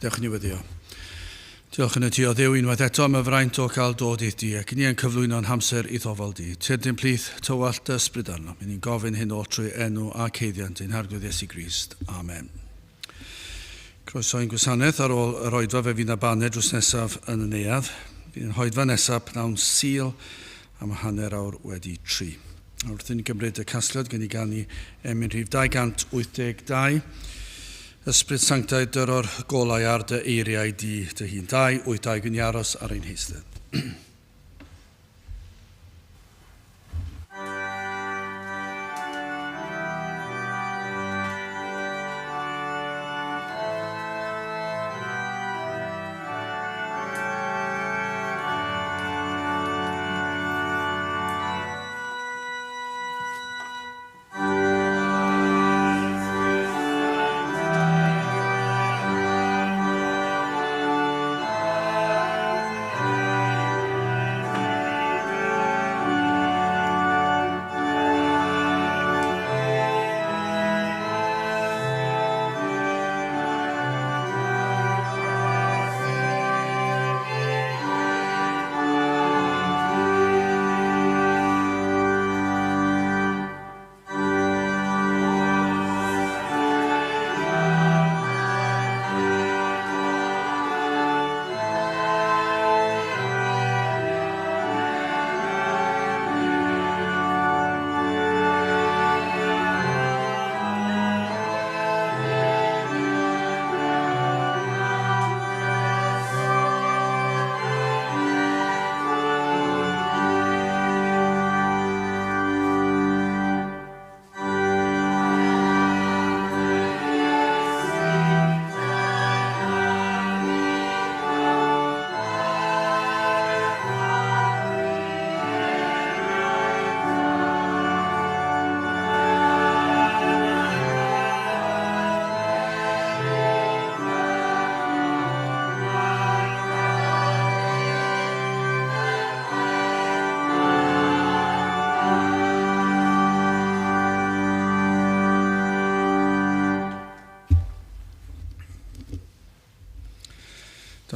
Dewch i ni weddio. Diolch yn y ti o Dduw unwaith eto am y fraint o cael dod i'th di ac ni yn cyflwyno'n hamser i'th ofal di. Tyrd i'n plith tywallt dy ysbryd arnom. I ni'n gofyn hyn oll trwy enw ac haeddiant ein Harglwydd Iesu Grist. Amen. Croeso i'n gwasanaeth ar ôl yr oedfa fe fydd na baned drws nesaf yn y neuadd. Bydd yn hoedfa nesaf pnawn Sul am 3:30. Wrth i ni gymryd y casgliad gen i ganu emyn rhif 282. Ysbryd Sanctaidd dyro'r golau ar dy eiriau di dy hun. 282 gwyn i aros ar ein heistedd.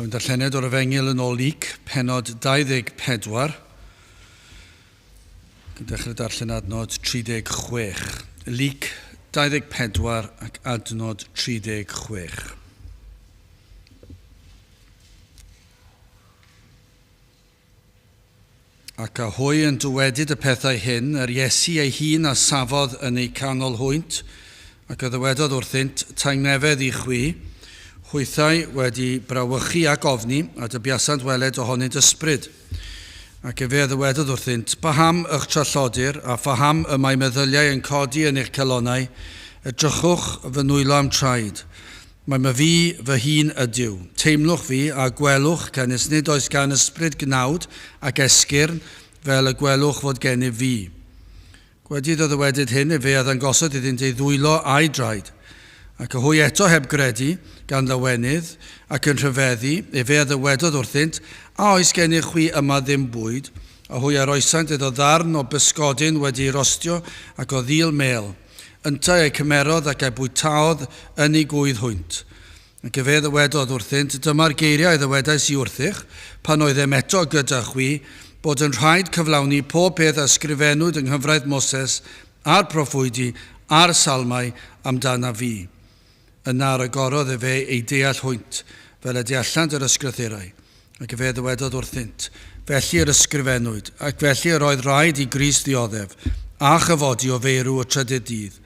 Dwi'n darllened o'r Efengyl yn ôl Luc, penod 24. Yn dechrau darllen adnod 36. Luc 24 ac adnod 36. Ac a hwy yn dywedyd y pethau hyn, yr Iesu ei hun a safodd yn eu canol hwynt, ac a ddywedodd wrthynt, Tangnefedd i chwi. Hwythau wedi brawychu ac ofni, a dybiasant weled ohonynt ysbryd. Ac efe a ddywedodd wrthynt, Paham y'ch trallodir, a phaham y mae meddyliau yn codi yn eich calonnau? Edrychwch fy nwylo a'm traed. Mae my fi fy hun ydyw. Teimlwch fi, a gwelwch, canys nid oes gan ysbryd gnawd ac esgyrn, fel y gwelwch fod gennyf fi. Gwedi iddo ddywedyd hyn, efe a ddangosodd iddynt ei ddwylo a'i draed. Ac a hwy eto heb gredu, gan lawenydd, ac yn rhyfeddu, efe a ddywedodd wrthynt, A oes gennych chwi yma ddim bwyd? A hwy a roesant iddo ddarn o bysgodyn wedi ei rostio, ac o ddil mêl. Yntau a'i cymerodd ac a'i bwytaodd yn ei gŵydd hwynt. Ac efe ddywedodd wrthynt, Dyma'r geiriau a ddywedais i wrthych, pan oeddem eto gyda chwi, bod yn rhaid cyflawni pob peth a ysgrifennwyd yng nghyfraith Moses a'r proffwydi a'r Salmau amdanaf fi. Yna yr agorodd efe eu deall hwynt, fel y deallant yr ysgrythurau. Ac efe ddywedodd wrthynt, Felly yr ysgrifennwyd, ac felly yr oedd rhaid i Grist ddioddef, a chyfodi o feirw y trydydd dydd,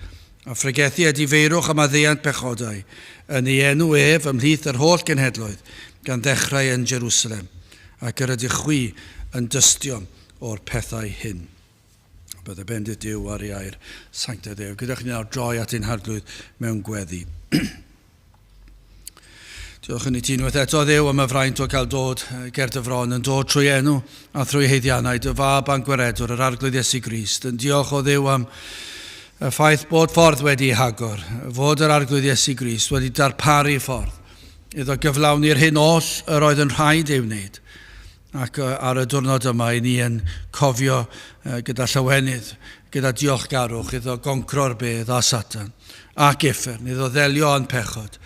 a phregethu edifeirwch a maddeuant pechodau, yn ei enw ef ymhlith yr holl genhedloedd, gan ddechrau yn Jerusalem. Ac yr ydych chwi yn dystion o'r pethau hyn. Bydde bendith Duw ar ei air sanctaidd ef. Gyda chi nawr droi at ein harglwydd mewn gweddi. Diolch yn i ti unwaith eto, Dduw, am y fraint o gael dod ger dy fron, yn dod trwy enw a thrwy heiddiannau dy fab a'n gwaredwr, yr Arglwydd Iesu Grist. Yn diolch o Dduw am y ffaith bod ffordd wedi ei hagor, fod yr Arglwydd Iesu Grist wedi darparu ffordd iddo gyflawni'r hyn oll yr oedd yn rhaid ei wneud. Ac ar y diwrnod yma, i ni yn cofio gyda llawenydd, gyda diolchgarwch iddo goncro'r bedd a Satan ac uffern, iddo ddelio â'n pechod.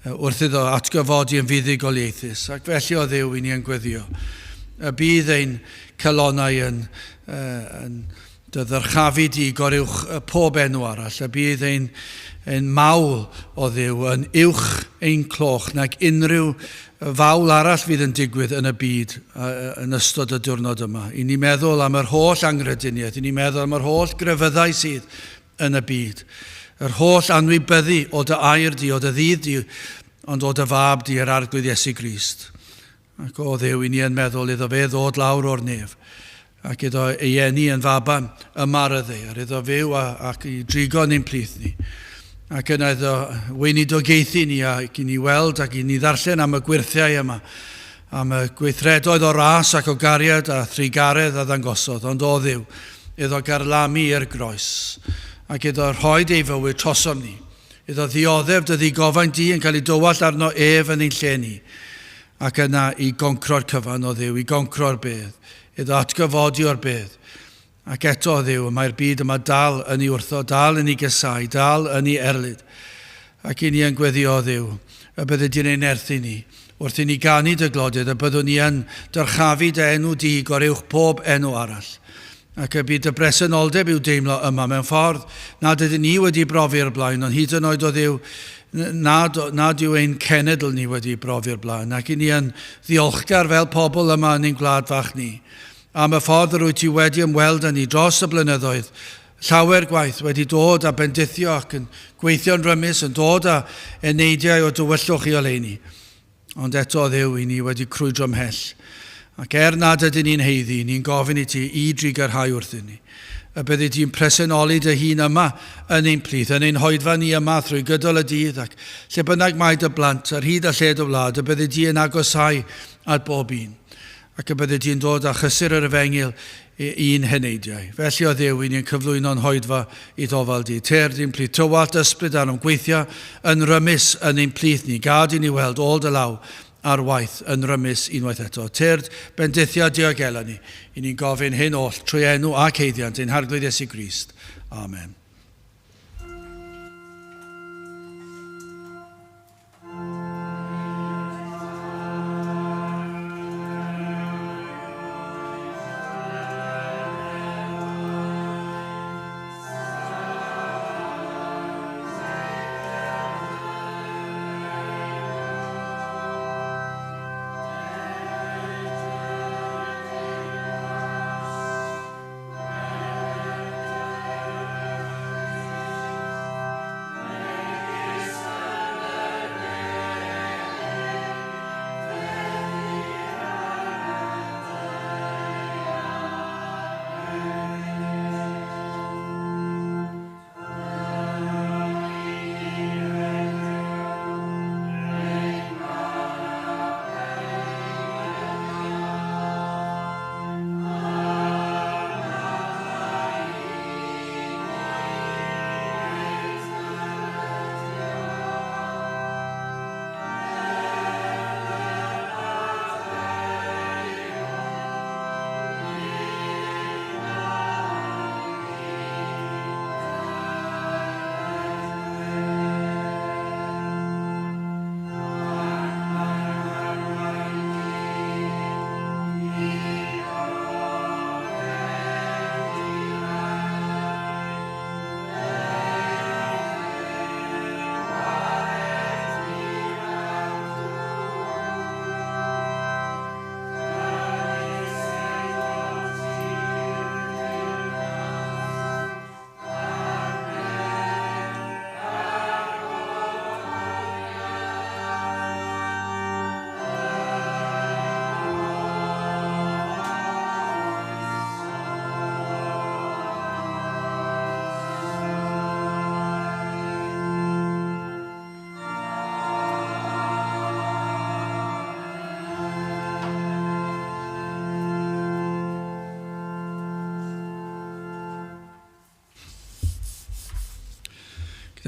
wrth iddo atgyfodi yn fuddugoliaethus. Ac felly o Dduw i ni yn gweddio. Y bydd ein calonnau yn dy ddyrchafu di goruwch pob enw arall. Y bydd ein mawl o Dduw yn uwch ein cloch nag unrhyw fawl arall fydd yn digwydd yn y byd yn ystod y diwrnod yma. I ni meddwl am yr holl anghrediniaeth, i ni meddwl am yr holl grefyddau sydd yn y byd. Yr holl anwybyddu o dy air di, o dy ddydd di, ond o dy fab di, yr Arglwydd Iesu Grist. Ac o Dduw, i ni yn meddwl iddo fe ddod lawr o'r nef, ac iddo ei eni yn faban yma ar y ddaear, iddo fyw ac i drigo yn ein plith ni. Ac yna iddo weinidogaethu ni ac i ni weld ac i ni ddarllen am y gwyrthiau yma, am y gweithredoedd o ras ac o gariad a thrugaredd a ddangosodd, ond o Dduw, iddo garlamu i'r groes, ac iddo rhoid ei fywyd trosom ni, iddo ddioddef dy ddigofaint di yn cael ei dywallt arno ef yn ein lle ni, ac yna i goncro'r cyfan o Dduw, i goncro'r bedd, iddo atgyfodi o'r bedd. Ac eto, o Dduw, y mae'r byd yma dal yn ei wrtho, dal yn ei gysau, dal yn ei erlid. Ac i ni yn gweddio, o Dduw, y byddi di'n ein nerthu ni, wrth i ni ganu dy glodydd, y byddwn ni yn dyrchafu dy enw di goruwch pob enw arall. Ac y bydd dy bresenoldeb i'w deimlo yma mewn ffordd nad ydyn ni wedi brofi o'r blaen, ond hyd yn oed o Dduw, nad yw ein cenedl ni wedi brofi o'r blaen. Ac i ni yn ddiolchgar fel pobl yma yn ein gwlad fach ni, am y ffordd yr wyt ti wedi ymweld â ni dros y blynyddoedd, llawer gwaith wedi dod a bendithio ac yn gweithio'n rymus, yn dod â eneidiau o dywyllwch i oleuni. Ond eto, Dduw, i ni wedi crwydro ymhell. Ac er nad ydyn ni'n haeddu, ni'n gofyn i ti i drugarhau wrthyn ni. Y byddi di'n presenoli dy hun yma yn ein plith, yn ein hoedfa ni yma thrwy gydol y dydd, ac lle bynnag mae dy blant, ar hyd a lled y wlad, y byddi di yn agosáu at bob un. Ac y byddi di'n dod â chysur yr efengyl i'n heneidiau. Felly, o Dduw, i ni'n cyflwyno'n hoedfa i'th ofal di. Tyrd i'n plith, tywallt ysbryd arnom, gweithio yn rymus yn ein plith ni. Gad i ni weld ôl dy law ar waith yn rymus unwaith eto. Tyrd, bendithia diogela ni. I ni'n gofyn hyn oll trwy enw ac haeddiant ein Harglwydd Iesu Grist. Amen.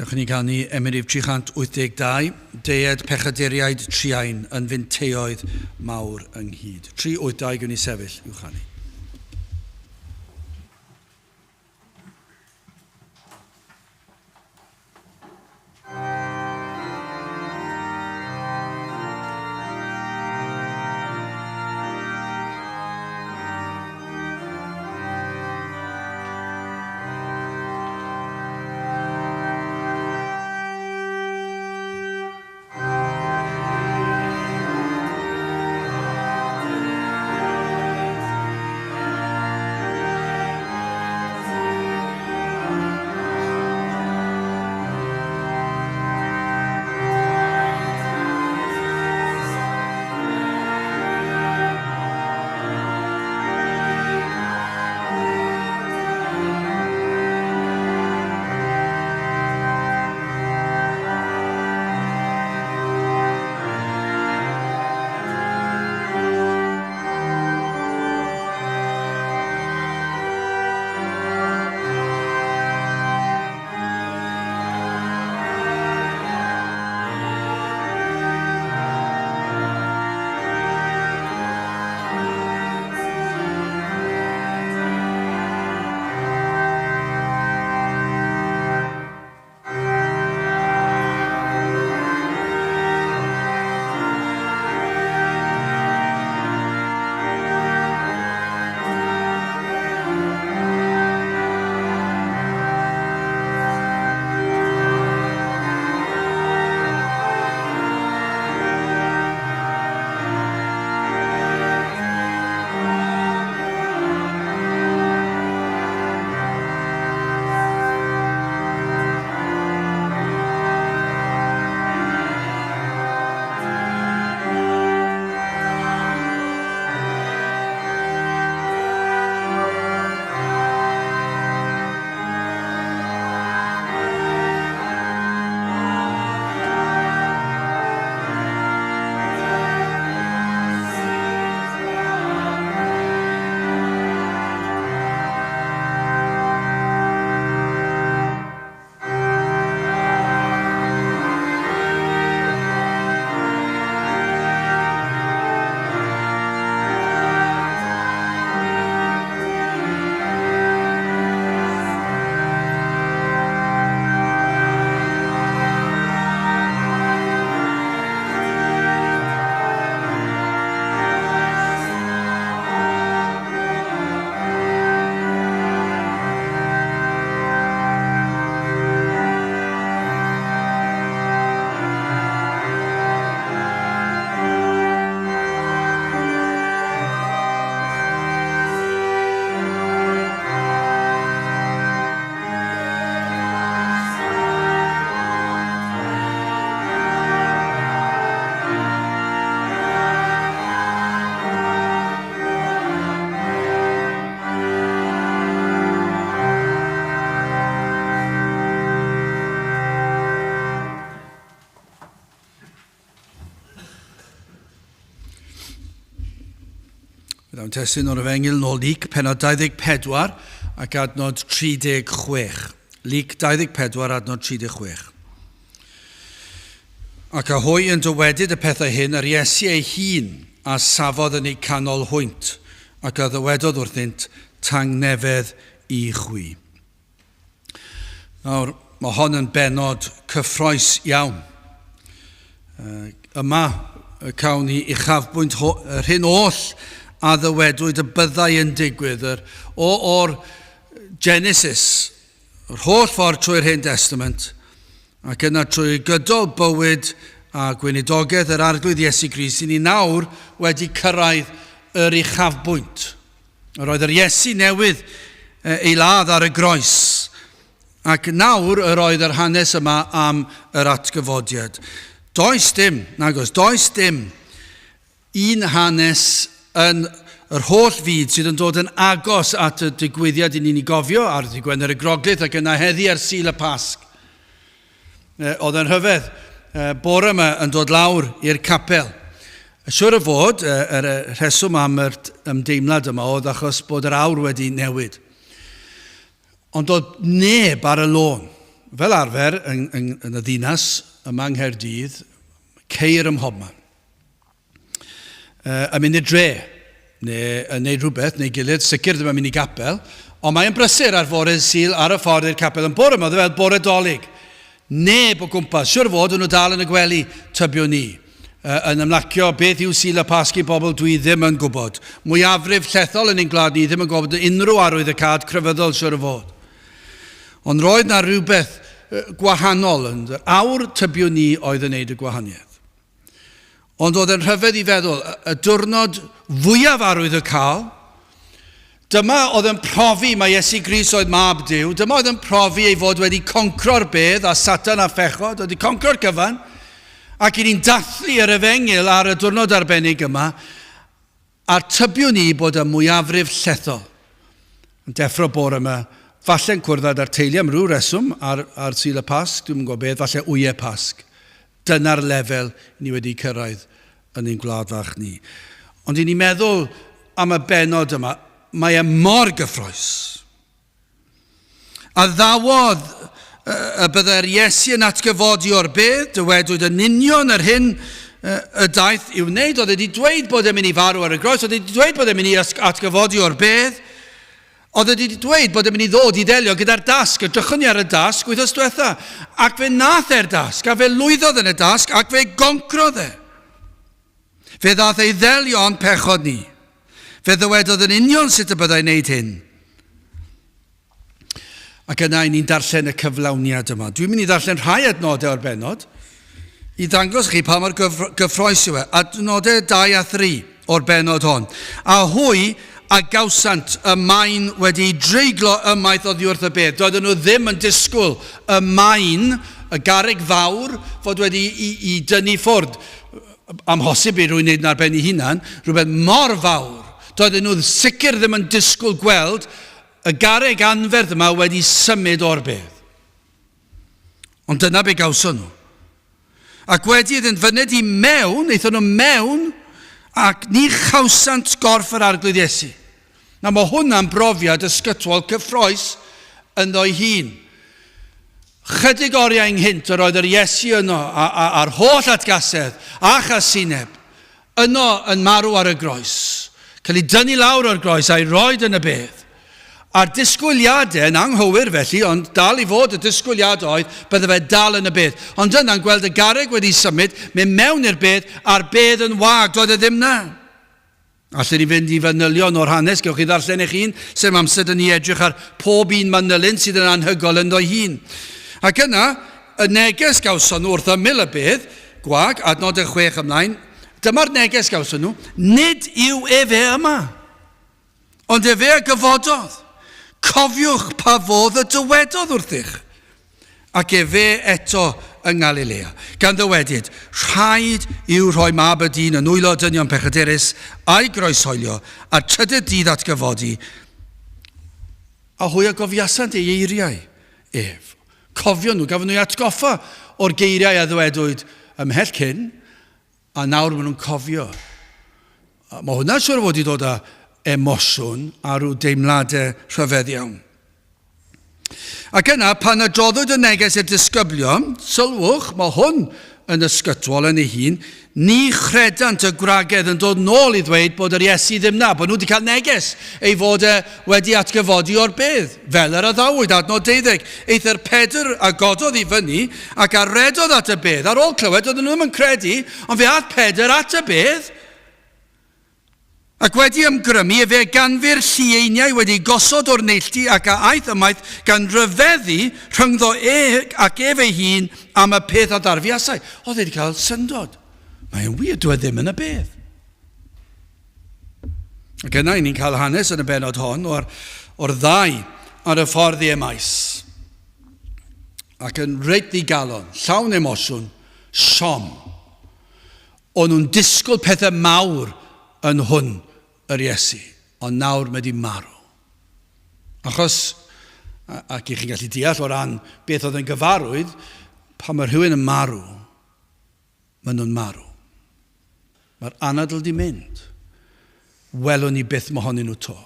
Gadewch i ni ganu emyn rhif 382, Deued pechaduriaid truain yn finteoedd mawr ynghyd. 382, gwn i sefyll i'w chanu. Fe testun o'r Efengyl nôl Luc, penod 24 ac adnod 36. Luc 24, adnod 36. Ac a hwy yn dywedyd y pethau hyn, yr Iesu ei hun a safodd yn eu canol hwynt, ac a ddywedodd wrthynt, Tangnefedd i chwi. Nawr, mae hon yn benod cyffroes iawn. Yma, cawn ni uchafbwynt yr hyn oll a ddywedwyd y byddai yn digwydd. Yr, o, o'r Genesis, yr holl ffordd trwy'r Hen Testament, ac yna trwy gydol bywyd a gweinidogaeth yr Arglwydd Iesu Grist, i ni nawr wedi cyrraedd yr uchafbwynt. Yr oedd yr Iesu newydd ei ladd ar y groes. Ac nawr yr oedd yr hanes yma am yr atgyfodiad. Does dim, nagos, does dim un hanes yn yr holl fyd sydd yn dod yn agos at y digwyddiad i ni'n ei gofio ar ddydd Gwener y Groglith ac yna heddi ar Sul y Pasg. Oedd yn rhyfedd, bore yma yn dod lawr i'r capel. Siwr o fod, yr rheswm am yr ymdeimlad yma oedd achos bod yr awr wedi newid. Ond oedd neb ar y lôn. Fel arfer, yn, yn, yn y ddinas yma yng Nghaerdydd, ceir ym mhobman. Yn mynd i'r dre, neu yn neud rhywbeth, neu gilydd, sicr ddim yn mynd i gapel, ond mae'n brysur ar fore Sul ar y ffordd i'r capel yn bore yma, oedd e fel bore Dolig. Neb o gwmpas, siwr fod o'n nhw dal yn y gwely, tybiwn ni. Yn ymlacio beth yw Sul y Pasg i bobl dwi ddim yn gwybod. Mwyafrif llethol yn ein gwlad ni ddim yn gwybod unrhyw arwyddocâd crefyddol siwr o fod. Ond roedd na rhywbeth gwahanol yn yr awr tybiwn ni oedd yn neud y gwahaniaeth. Ond oedd yn rhyfedd i feddwl, y diwrnod fwyaf arwyddocaol, dyma oedd yn profi mae Iesu Grist oedd mab Duw, dyma oedd yn profi ei fod wedi concro'r bedd a Satan a phechod, wedi concro'r cyfan, ac i ni'n dathlu yr efengyl ar y diwrnod arbennig yma, A'r tybiwn i bod y mwyafrif llethol yn deffro bore yma, falle'n cwrdd â'r teulu am ryw reswm ar, ar Sul y Pasg, dwi'm yn gwybod beth, falle wyau Pasg. Dyna'r lefel ni wedi cyrraedd yn ein gwlad fach ni. Ond i ni meddwl am y benod yma, mae e mor gyffroes. Addawodd y byddai'r Iesu yn atgyfodi o'r bedd, dywedwyd yn union yr hyn y daeth i'w wneud. Oedd wedi dweud bod e'n mynd i farw ar y groes, oedd wedi dweud bod e'n mynd i atgyfodi o'r bedd. Oedd wedi dweud bod e'n mynd i ddod i ddelio gyda'r dasg, edrychwn ni ar y dasg wythnos diwetha. Ac fe nath e'r dasg, a fe lwyddodd yn y dasg, ac fe goncrodd e. Fe ddath ei ddelio â'n pechod ni. Fe ddywedodd yn union sut y byddai'n wneud hyn. Ac yna i ni'n darllen y cyflawniad yma. Dwi'n mynd i ddarllen rhai adnodau o'r bennod i ddangos chi pa mor gyffroes yw e. Adnodau 2 a 3 o'r bennod hon. A hwy a gawsant y maen wedi ei dreiglo ymaith oddi wrth y bedd. Doedden nhw ddim yn disgwyl y maen, y garreg fawr, fod wedi i, i dynnu ffwrdd. Amhosib i rwy'n wneud yn ar ben ei hunan, rhywbeth mor fawr. Doedden nhw sicr ddim yn disgwyl gweld y garreg anferth yma wedi symud o'r bedd. Ond dyna be gawson nhw. Ac wedi iddynt fyned i mewn, aethon nhw mewn, ac ni chawsant gorff yr Arglwydd Iesu. Na, mae hwnna'n brofiad ysgytwol cyffroes ynddo'i hun. Chydig oriau ynghynt yr oedd yr Iesu yno a'r holl atgasedd a chasineb yno yn marw ar y groes, cael ei dynnu lawr o'r groes a'i roed yn y bedd. A'r disgwyliadau yn anghywir felly, ond dal i fod y disgwyliad oedd bydde fe dal yn y bedd. Ond yna'n gweld y garreg wedi symud, mynd mewn i'r bedd, a'r bedd yn wag, doedd e ddim na. Allen ni fynd i fanylion o'r hanes, gewch chi ddarllen eich hun, sef amser dyn ni edrych ar pob un manylyn sydd yn anhygol ynddo'i hun. Ac yna, y neges gawson nhw wrth ymyl y bedd, gwag, adnod y 6 ymlaen, dyma'r neges gawson nhw, nid yw efe yma, ond efe a gyfododd. Cofiwch pa fodd y dywedodd wrthych. Ac efe eto yng Ngalilea, gan ddywedyd, Rhaid yw rhoi mab y dyn yn nwylo dynion pechadurus, a'i groeshoelio, a'r trydydd dydd atgyfodi. A hwy a gofiasant ei eiriau ef. Cofion nhw, gafon nhw eu atgoffa o'r geiriau a ddywedwyd ymhell cyn, A nawr maen nhw'n cofio. Mae hwnna'n siŵr o fod i dod â emosiwn a rhyw deimladau rhyfedd iawn. Ac yna, pan adroddwyd y neges i'r disgyblion, sylwch, mae hwn yn ysgytwol yn ei hun, ni chredant y gwragedd yn dod nôl i ddweud bod yr Iesu ddim na, bod nhw wedi cael neges ei fod e wedi atgyfodi o'r bedd, fel yr addawyd, adnod deuddeg. Eithr Pedr a gododd i fyny ac a redodd at y bedd. Ar ôl clywed, oedden nhw ddim yn credu, ond fe aeth Pedr at y bedd, Ac wedi ymgrymu, efe a ganfu'r llieiniau wedi gosod o'r neilltu ac a aeth ymaith gan ryfeddu rhyngddo e ac ef ei hun am y peth a ddarfuasai. Oedd e wedi cael syndod. Mae'n wir, dyw e ddim yn y bedd. Ac yna, i ni'n cael hanes yn y bennod hon o'r, o'r ddau ar y ffordd i Emmaus. Ac yn reit ddigalon, llawn emosiwn, siom. O'n nhw'n disgwyl pethau mawr yn hwn, yr Iesu, ond nawr mae 'di marw. Achos, ac i chi'n gallu deall o ran beth oedd yn gyfarwydd, pan mae rhywun yn marw, maen nhw'n marw. Mae'r anadl 'di mynd. Welwn ni byth mohonyn nhw 'to.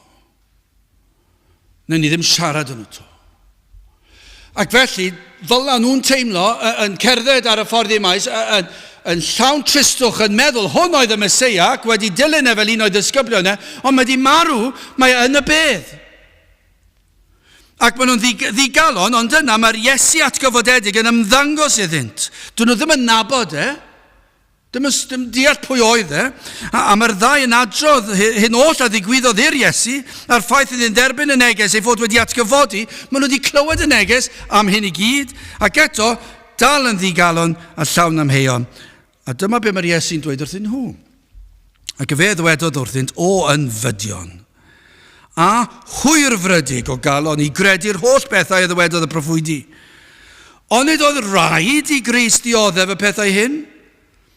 Wnawn ni ddim siarad â nhw 'to. Ac felly, fel na nhw'n teimlo, yn cerdded ar y ffordd i maes, yn, yn llawn tristwch, yn meddwl, hwn oedd y Meseia, ac wedi dilyn e fel un o'i ddisgyblion e, ond mae wedi marw, mae e yn y bedd. Ac maen nhw'n ddigalon, ond yna mae'r Iesu atgyfodedig yn ymddangos iddynt. Dyn nhw ddim yn nabod e. Dim yn dim deall pwy oedd e, a, a mae'r ddau yn adrodd hyn oll a ddigwyddodd i'r Iesu, a'r ffaith iddynt dderbyn y neges ei fod wedi atgyfodi, maen nhw wedi clywed y neges am hyn i gyd, ac eto, dal yn ddigalon a llawn amheuon. A dyma be mae'r Iesu'n dweud wrthyn nhw. Ac fe ddwedodd wrthynt, O ynfydion, a hwyrfrydig o galon i gredu'r holl bethau a ddywedodd y proffwydi. Onid oedd rhaid i Grist ddioddef y pethau hyn,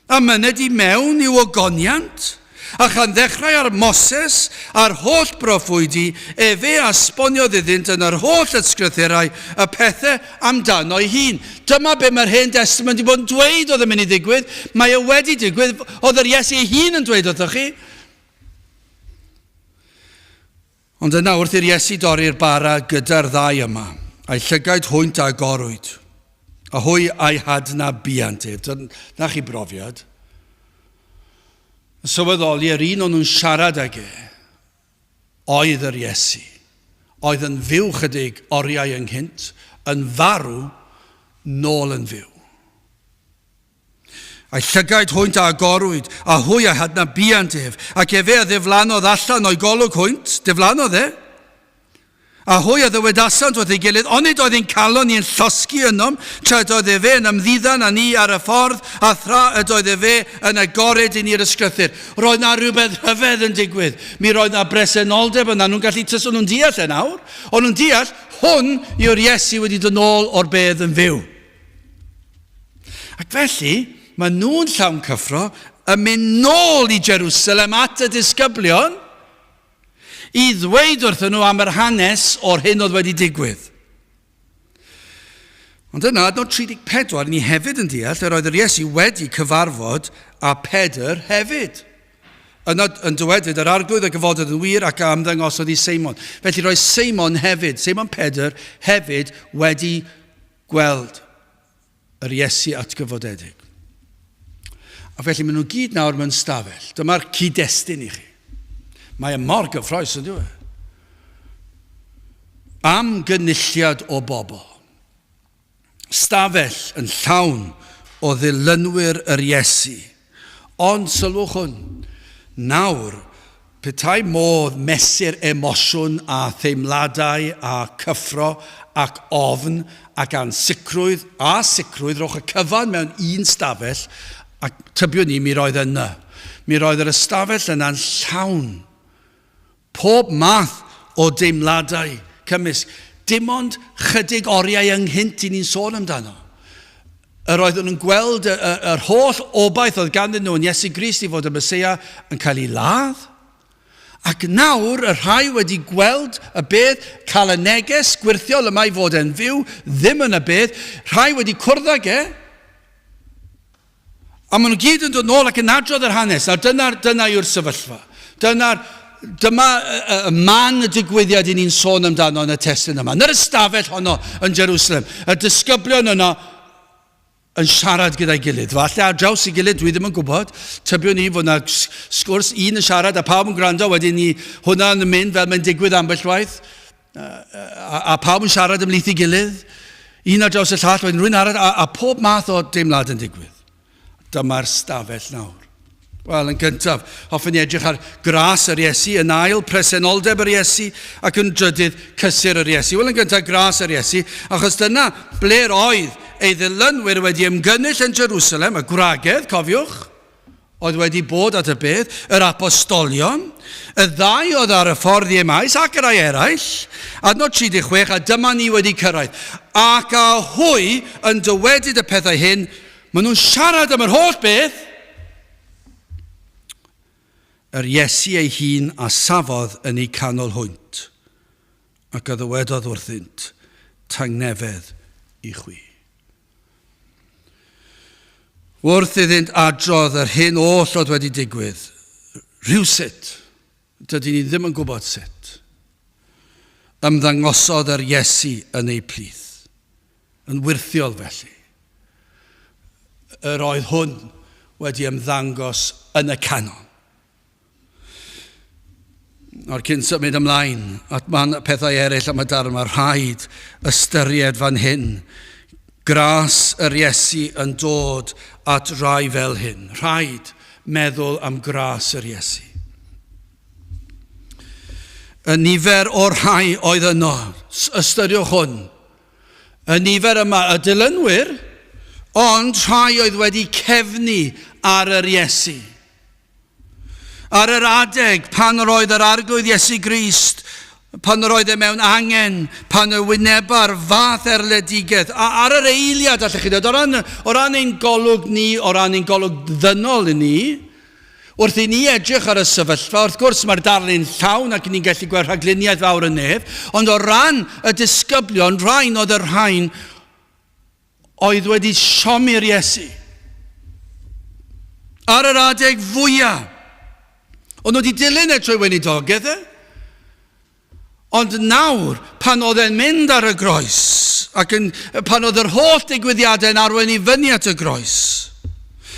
a myned i mewn i'w ogoniant? A chan ddechrau ar Moses a'r holl broffwydi, efe a esboniodd iddynt yn yr holl ysgrythurau y pethau amdano'i hun. Dyma be mae'r Hen Destament wedi bod yn dweud oedd yn mynd i ddigwydd. Mae e wedi digwydd, oedd yr Iesu ei hun yn dweud wrthoch chi. Ond yna wrth i'r Iesu dorri'r bara gyda'r ddau yma, a'i llygaid hwynt a agorwyd, a hwy a'i hadnabuant ef. Dyna chi brofiad. Yn sylweddoli yr un o'n nhw'n siarad ag e, oedd yr Iesu, oedd yn fyw chydig oriau ynghynt, yn farw, nôl yn fyw. A'i llygaid hwynt a agorwyd, a hwy a hadnabuant ef, ac efe a ddiflannodd allan o'i golwg hwynt, diflannodd e. A hwy a ddywedasant wrth ei gilydd, Onid oedd ein calon ni yn llosgi ynom, tra ydoedd efe yn ymddiddan â ni ar y ffordd, a thra ydoedd efe yn agored i ni'r ysgrythur. Roedd na rhywbeth rhyfedd yn digwydd. Mi roedd na bresenoldeb yna. Nhw'n gallu tys, nhw'n deall e nawr. O'n nhw'n deall, hwn yw'r Iesu wedi dod nôl o'r bedd yn fyw. Ac felly, mae nhw'n llawn cyffro yn mynd nôl i Jerusalem at y disgyblion i ddweud wrthyn nhw am yr hanes o'r hyn oedd wedi digwydd. Ond yna, adnod 34, ni hefyd yn deall yr oedd yr Iesu wedi cyfarfod â Pedr hefyd. Yna yn dywedyd, yr arglwydd a gyfododd yn wir ac a ymddangosodd i Seimon. Felly roedd Seimon hefyd, Seimon Pedr hefyd wedi gweld yr Iesu atgyfodedig. A felly maen nhw gyd nawr mewn stafell. Dyma'r cyd-destun i chi. Mae e mor gyffroes yn dweud. Am gynulliad o bobl. Stafell yn llawn o ddilynwyr yr Iesu. Ond sylwch hwn, nawr, petai modd mesur emosiwn a theimladau a cyffro ac ofn ac ansicrwydd a sicrwydd, rhowch y cyfan mewn un stafell, ac tybiwn i, mi roedd yna. Mi roedd yr ystafell yna'n llawn Pob math o deimladau cymysg. Dim ond chydig oriau ynghynt i ni'n sôn amdano. Yr oeddwn yn gweld y, y, yr holl obaith oedd ganddyn nhw yn Iesu Grist i fod y Meseia yn cael ei ladd. Ac nawr y rhai wedi gweld y bedd, cael y neges gwyrthiol yma i fod e'n fyw, ddim yn y bedd, rhai wedi cwrdd ag e, A maen nhw gyd yn dod nôl ac yn adrodd yr hanes. Nawr dyna'r, dyna yw'r sefyllfa. Dyna'r dyma y man y digwyddiad i ni'n sôn amdano yn y testun yma. Yn yr ystafell honno yn Jerusalem, y disgyblion yno yn siarad gyda'i gilydd. Falle ar draws ei gilydd, dwi ddim yn gwybod. Tybiwn i fod yna sgwrs, un yn siarad a pawb yn gwrando, wedyn ni hwnna'n mynd fel mae'n digwydd ambell waith. A, a, a pawb yn siarad ymhlith ei gilydd. Un ar draws y llall, wedyn rhywun arall, a, a pob math o deimlad yn digwydd. Dyma'r stafell nawr. Wel, yn gyntaf, hoffwn i edrych ar gras yr Iesu, yn ail, presenoldeb yr Iesu, ac yn drydydd, cysur yr Iesu. Wel, yn gyntaf, gras yr Iesu, achos dyna ble'r oedd ei ddilynwyr wedi ymgynnull yn Jerusalem, y gwragedd, cofiwch, oedd wedi bod at y bedd, yr apostolion, y ddau oedd ar y ffordd i Emmaus ac yr rhai eraill, adnod 36, a dyma ni wedi cyrraedd. Ac a hwy yn dywedyd y pethau hyn, Maen nhw'n siarad am yr holl beth. Yr Iesu ei hun a safodd yn eu canol hwynt, ac a ddywedodd wrthynt, Tangnefedd i chwi. Wrth iddynt adrodd yr hyn oll oedd wedi digwydd, rhywsut, dydyn ni ddim yn gwybod sut, ymddangosodd yr Iesu yn eu plith. Yn wyrthiol felly. Yr oedd hwn wedi ymddangos yn y canol. Nawr cyn symud ymlaen at man pethau eraill am y darn, mae rhaid ystyried fan hyn gras yr Iesu yn dod at rai fel hyn. Rhaid meddwl am gras yr Iesu. Y nifer o'r rhai oedd yno, ystyriwch hwn, Y nifer yma, y dilynwyr, ond rhai oedd wedi cefnu ar yr Iesu. Ar yr adeg pan yr oedd yr Arglwydd Iesu Grist, pan yr oedd e mewn angen, pan y wyneba'r fath erledigaeth, a ar yr eiliad, allech chi ddweud, o ran, o ran ein golwg ni, o ran ein golwg ddynol i ni, Wrth i ni edrych ar y sefyllfa, wrth gwrs mae'r darlun llawn ac ni'n gallu gweld rhagluniaeth fawr y nef, ond o ran y disgyblion, rhain oedd y rhain oedd wedi siomi'r Iesu. Ar yr adeg fwyaf, ond nhw wedi dilyn e trwy weinidogaeth e. Ond nawr, pan oedd e'n mynd ar y groes, ac yn, pan oedd yr holl digwyddiadau yn arwain i fyny at y groes,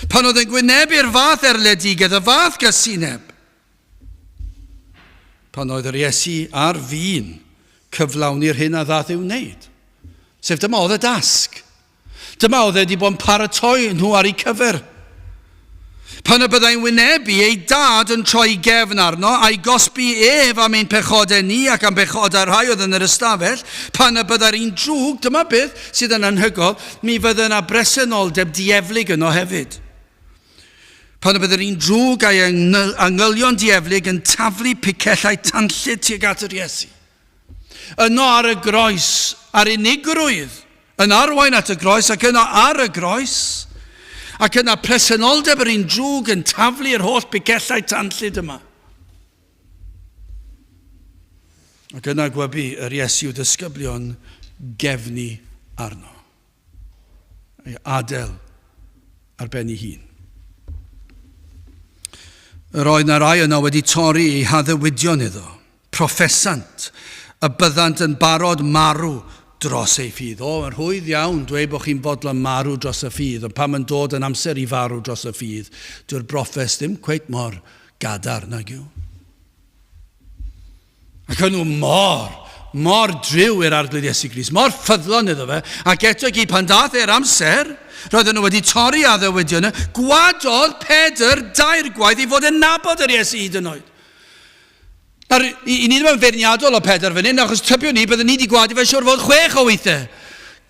pan oedd e'n gwynebu'r fath erledigaeth, y fath gasineb, pan oedd yr Iesu ar fin cyflawni'r hyn a ddath i'w wneud. Sef dyma oedd y dasg. Dyma oedd e wedi bod yn paratoi nhw ar eu cyfer. Pan y byddai'n wynebu ei dad yn troi gefn arno a'i gosbi ef am ein pechodau ni ac am bechodau'r rhai oedd yn yr ystafell, pan y byddai'r un drwg, dyma beth sydd yn anhygoel, mi fydde yna bresenoldeb dieflig yno hefyd. Pan y byddai'r un drwg a'i angylion dieflig yn taflu picellau tanllyd tuag at yr Iesu. Yno ar y groes, ar unigrwydd, yn arwain at y groes ac yno ar y groes, ac yna presenoldeb yr un drwg yn taflu yr holl bigellau tanllyd yma. Ac yna gwybu yr Iesu ddisgyblion gefnu arno. Ei adael ar ben ei hun. Yr oedd na rai yno wedi torri eu haddewidion iddo. Proffesant y byddant yn barod marw dros ei ffydd. O, mae'n rhwydd iawn dweud bod chi'n fodlon marw dros y ffydd, ond pan mae'n dod yn amser i farw dros y ffydd, dyw'r broffes ddim cweit mor gadarn nag yw. Ac o'n nhw mor, mor driw i'r Arglwydd Iesu Grist, mor ffyddlon iddo fe, ac eto i gyd pan daeth e'r amser, roedden nhw wedi torri addewidion e, gwadodd Pedr dair gwaith ei fod yn nabod yr Iesu hyd yn oed. Nawr, i, i ni ddim yn feirniadol o Pedr fan hyn, achos tybiwn ni, byddwn ni wedi gwadu fe siwr fod chwech o weithiau.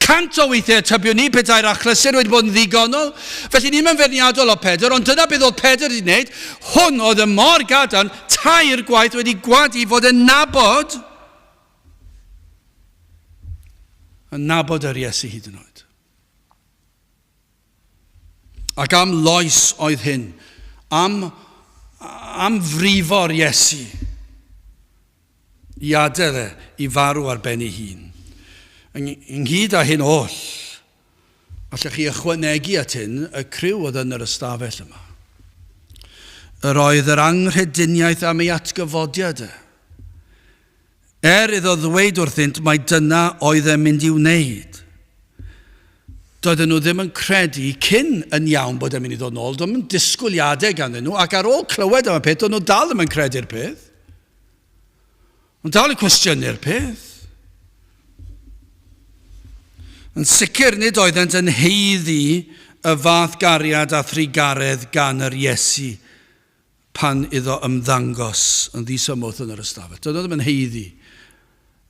100 o weithiau tybiwn ni petai'r achlysur wedi bod yn ddigonol. Felly ni ddim yn feirniadol o Pedr, ond dyna beth oedd Pedr wedi gwneud. Hwn oedd y mor gadarn, tair gwaith wedi gwadu fod yn nabod, yn nabod yr Iesu hyd yn oed. Ac am loes oedd hyn, am, am frifo'r Iesu i adael e i farw ar ben ei hun. Ynghyd â hyn oll, allech chi ychwanegu at hyn y criw oedd yn yr ystafell yma. Yr oedd yr anghrediniaeth am ei atgyfodiad e. Er iddo ddweud wrthynt mai dyna oedd e'n mynd i'w wneud. Doedden nhw ddim yn credu cyn yn iawn bod e'n mynd i ddod nôl, doedd yn disgwyliadau ganddyn nhw, ac ar ôl clywed am y peth, doedd nhw dal ddim yn credu'r peth. Nhw'n dal yn cwestiynu'r peth. Yn sicr nid oeddent yn haeddu y fath gariad a thrugaredd gan yr Iesu pan iddo ymddangos yn ddisymwth yn yr ystafell. Doedd nhw ddim yn haeddu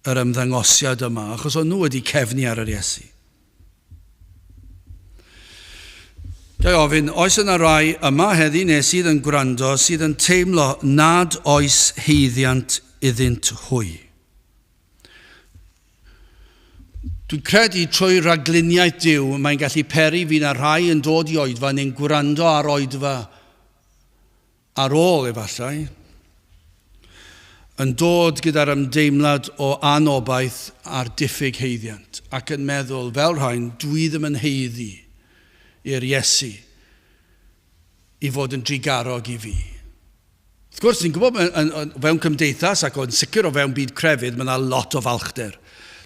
yr ymddangosiad yma, achos o'n nhw wedi cefnu ar yr Iesu. Ga i ofyn, oes yna rai yma heddi neu sydd yn gwrando sydd yn teimlo nad oes haeddiant iddynt hwy? Dwi'n credu trwy ragluniaeth Duw mae'n gallu peri fi na rhai yn dod i oedfa neu'n gwrando ar oedfa ar ôl efallai, yn dod gyda'r ymdeimlad o anobaith a'r diffyg haeddiant, ac yn meddwl, fel rhain, dwi ddim yn haeddu i'r Iesu i fod yn drugarog i fi. Wrth gwrs, ni'n gwybod o fewn cymdeithas ac o'n sicr o fewn byd crefydd, mae yna lot o falchder.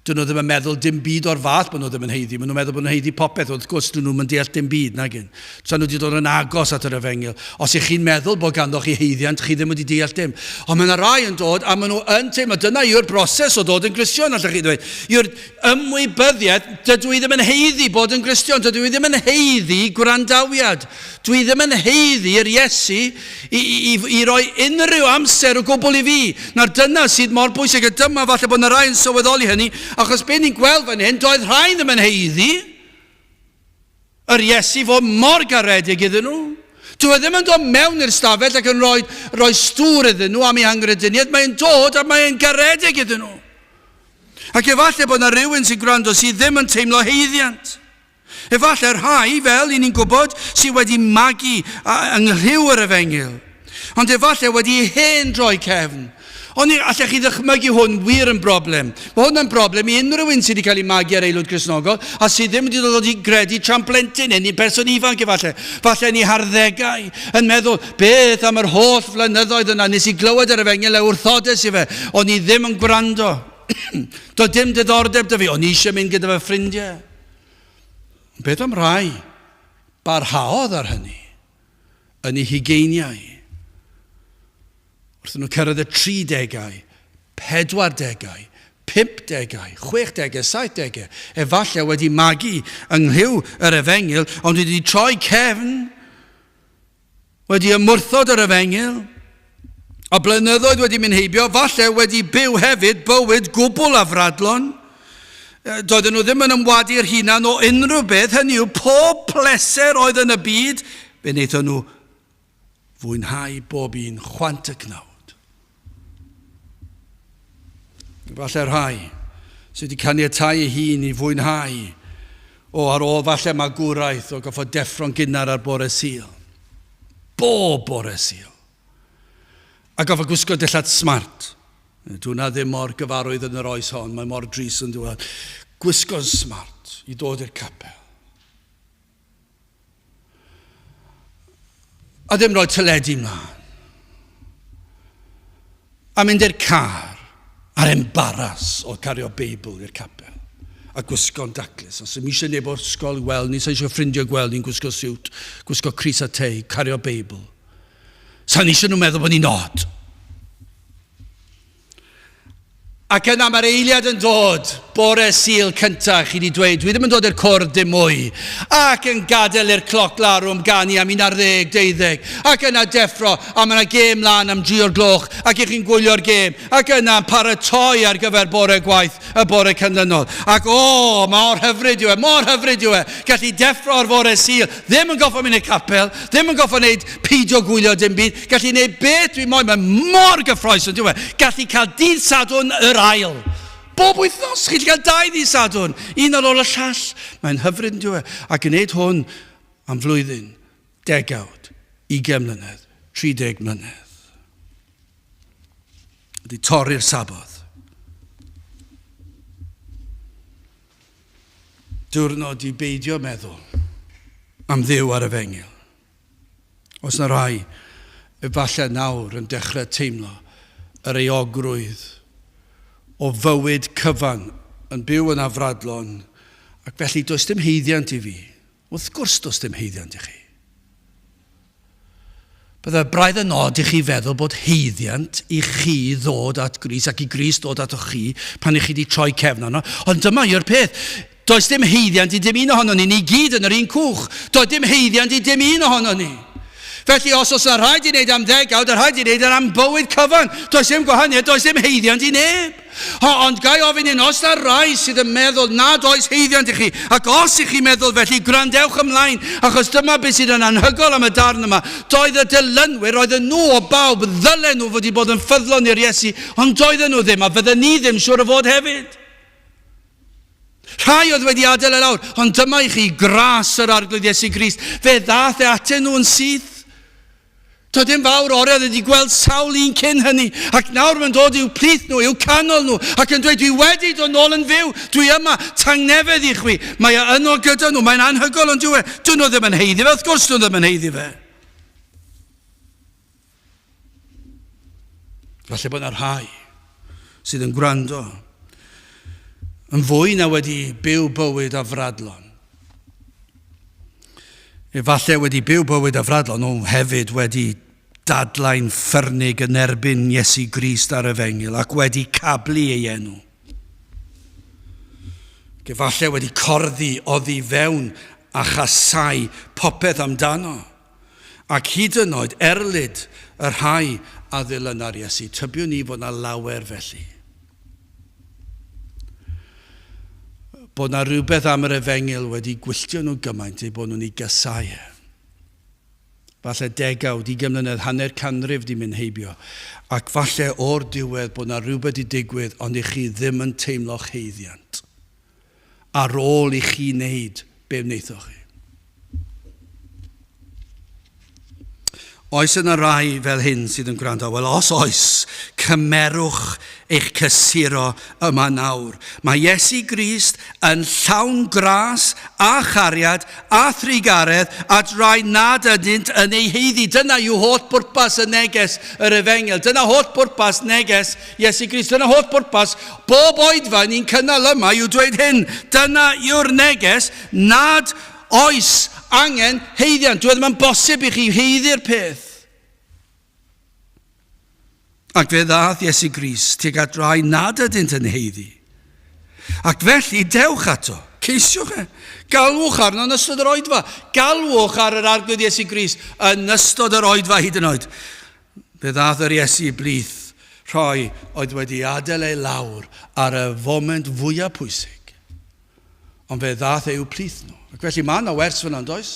Dyn nhw ddim yn meddwl dim byd o'r fath bod nhw ddim yn haeddu. Maen nhw'n meddwl bod nhw'n haeddu popeth. Wrth gwrs, dyn nhw'm yn deall dim byd, nag yn. Tra nhw wedi dod yn agos at yr efengyl. Os ych chi'n meddwl bod ganddoch chi haeddiant, chi ddim wedi deall dim. Ond mae yna rai yn dod a maen nhw yn teimlo, dyna yw'r broses o ddod yn Gristion, allech chi ddweud. Yw'r ymwybyddiaeth, dydw i ddim yn haeddu bod yn Gristion, dydw i ddim yn haeddu gwrandawiad. Dwi ddim yn haeddu i'r Iesu i, i, i, i roi unrhyw amser o gwbl i fi. Nawr dyna sydd mor bwysig, a dyma falle bod yna rai yn sylweddoli hynny, achos be ni'n gweld fan hyn, doedd rhai ddim yn haeddu yr Iesu fod mor garedig iddyn nhw. Dyw e ddim yn dod mewn i'r stafell ac yn rhoi, rhoi stŵr iddyn nhw am ei anghrediniaeth, mae'n dod a mae'n garedig iddyn nhw. Ac efallai bod yna rhywun sy'n gwrando sydd ddim yn teimlo haeddiant. Efallai rhai, fel i ni'n gwybod, sydd wedi magu yng nghlyw yr efengyl, ond efallai wedi hen droi cefn. Ond allech chi ddychmygu hwn wir yn broblem. Mae hwn yn broblem i unrhyw un sydd wedi cael ei magu ar aelwyd Gristnogol a sydd ddim wedi dod i gredu tra'n blentyn, neu person ifanc efallai, falle yn ei harddegau, yn meddwl, beth am yr holl flynyddoedd yna nes i glywed yr efengyl a wrthodes i fe, o'n i ddim yn gwrando. Doedd dim diddordeb 'da fi, o'n i eisiau mynd gyda fy ffrindiau. Ond beth am rai barhaodd ar hynny yn eu hugeiniau? Wrth nhw cyrraedd y tridegau, pedwardegau, pumpdegau, chwechdegau, saithdegau, efallai wedi magu yng nghlyw yr efengyl, ond wedi troi cefn, wedi ymwrthod yr efengyl, a blynyddoedd wedi mynd heibio, falle wedi byw hefyd bywyd gwbl afradlon. Doedden nhw ddim yn ymwadu'r hunan o unrhyw beth, hynny yw pob pleser oedd yn y byd, fe wnaethon nhw fwynhau bob un chwant y cnawd. Falle rhai sydd wedi caniatáu ei hun i fwynhau o ar ôl falle magwraeth o goffod deffro'n gynnar ar bore Sul. Bob bore Sul. A goffod gwisgo dillad smart. Dwi hwnna ddim mor gyfarwydd yn yr oes hon, mae mor dris yn dweud. Gwisgo'n smart i ddod i'r capel. A ddim rhoi teledu mlaen. A mynd i'r car a'r embaras o cario Beibl i'r capel a gwisgo'n daclus. Os ym eisiau neb o'r ysgol i weld ni, sa'n eisiau ffrindiau gweld ni'n gwisgo siwt, gwisgo crys a tei, cario Beibl. Sa'n eisiau nhw meddwl bod ni'n od. Ac yna mae'r eiliad yn dod, bore Sul cyntaf, chi wedi dweud, dwi ddim yn dod i'r cwrdd dim mwy. Ac yn gadael i'r cloc larwm ganu am 11, 12. Ac yna deffro, a mae yna gêm lan am 3 o'r gloch, ac i chi'n gwylio'r gêm. Ac yna'n paratoi ar gyfer bore gwaith y bore canlynol. Ac o, mor hyfryd yw e, mor hyfryd yw e, gallu deffro ar fore Sul, ddim yn goffo mynd i'r capel, ddim yn goffo wneud peidio gwylio dim byd, gallu gwneud beth dwi moyn, mae mor gyffroes yn diwedd. Gallu cael dydd Sadwrn yr ail. Bob wythnos, chi'n cael dau ddydd Sadwrn, un ar ôl y llall. Mae'n hyfryd yn diwedd. A gwneud hwn am flwyddyn, degawd, 20 mlynedd, 30 mlynedd. Wedi torri'r Saboth. Diwrnod i beidio meddwl am Dduw ar efengyl. Oes 'na rai Efallai nawr yn dechrau teimlo yr euogrwydd o fywyd cyfan yn byw yn afradlon, ac felly does dim haeddiant i fi. Wrth gwrs does dim haeddiant i chi. Byddai braidd yn od i chi feddwl bod haeddiant i chi ddod at Grist ac i Grist ddod atoch chi pan i chi wedi troi cefn arno. Ond dyma yw'r peth. Does dim haeddiant i dim un ohonon ni. Ni gyd yn yr un cwch. Doedd dim haeddiant i dim un ohonon ni. Felly os oes yna rhaid i wneud am ddegawd, a rhaid i wneud am bywyd cyfan. Does dim gwahaniaeth, does dim haeddiant i neb. O, ond ga i ofyn un, os na rai sydd yn meddwl nad oes haeddiant i chi, ac os i chi'n meddwl felly, gwrandewch ymlaen, achos dyma beth sydd yn anhygoel am y darn yma. Doedd y dilynwyr, roedden nhw o bawb, ddylen nhw fod wedi bod yn ffyddlon i'r Iesu, ond doedden nhw ddim, a fydden ni ddim siŵr o fod hefyd. Rhai oedd wedi adael e lawr, ond dyma i chi gras yr Arglwydd Iesu Grist. Fe ddaeth e atyn nhw yn syth. Doedd dim fawr oriau oedd wedi gweld sawl un cyn hynny, ac nawr mae'n dod i'w plith nhw, i'w canol nhw, ac yn dweud, dwi wedi dod nôl yn fyw, dwi yma, tangnefedd i chwi. Mae e yno gyda nhw, mae'n anhygoel ond dyw e, dyn nhw ddim yn haeddu fe, wrth gwrs dyn nhw ddim yn haeddu fe. Falle bod yna rhai sydd yn gwrando yn fwy na wedi byw bywyd afradlon. Efallai wedi byw bywyd afradlon, nhw hefyd wedi dadlau'n ffyrnig yn erbyn Iesu Grist a'r Efengyl ac wedi cablu ei enw. Ac efallai wedi corddi oddi fewn a chasau popeth amdano. Ac hyd yn oed erlid y rhai a ddilyna'r Iesu. Tybiwn ni fod na lawer felly. Bod na rhywbeth am yr efengyl wedi gwylltio nhw gymaint eu bod nhw'n ei gasau e. Falle degawd, ugain mlynedd, hanner canrif di mynd heibio, ac falle o'r diwedd bod na rhywbeth di digwydd ond i chi ddim yn teimlo'ch haeddiant. Ar ôl i chi wneud be wnaethoch chi. Oes yna rai fel hyn sydd yn gwrando? Wel, os oes, cymerwch eich cysuro yma nawr. Mae Iesu Grist yn llawn gras a chariad a thrugaredd at rai nad ydynt yn ei haeddu. Dyna yw holl bwrpas y neges yr efengyl. Dyna holl bwrpas neges Iesu Grist. Dyna holl bwrpas bob oedfa ni'n cynnal yma yw dweud hyn. Dyna yw'r neges nad Oes angen haeddiant. Dyw e ddim yn bosib i chi haeddu'r peth. Ac fe ddaeth Iesu Grist tuag at rai nad ydynt yn haeddu. Ac felly, dewch ato. Ceisiwch e. Galwch arno yn ystod yr oedfa. Galwch ar yr Arglwydd Iesu Grist yn ystod yr oedfa hyd yn oed. Fe ddaeth yr Iesu i blith rhai oedd wedi adael ei lawr ar y foment fwyaf pwysig. Ond fe ddaeth e i'w plith nhw. Ac felly mae yna wers fyna, does?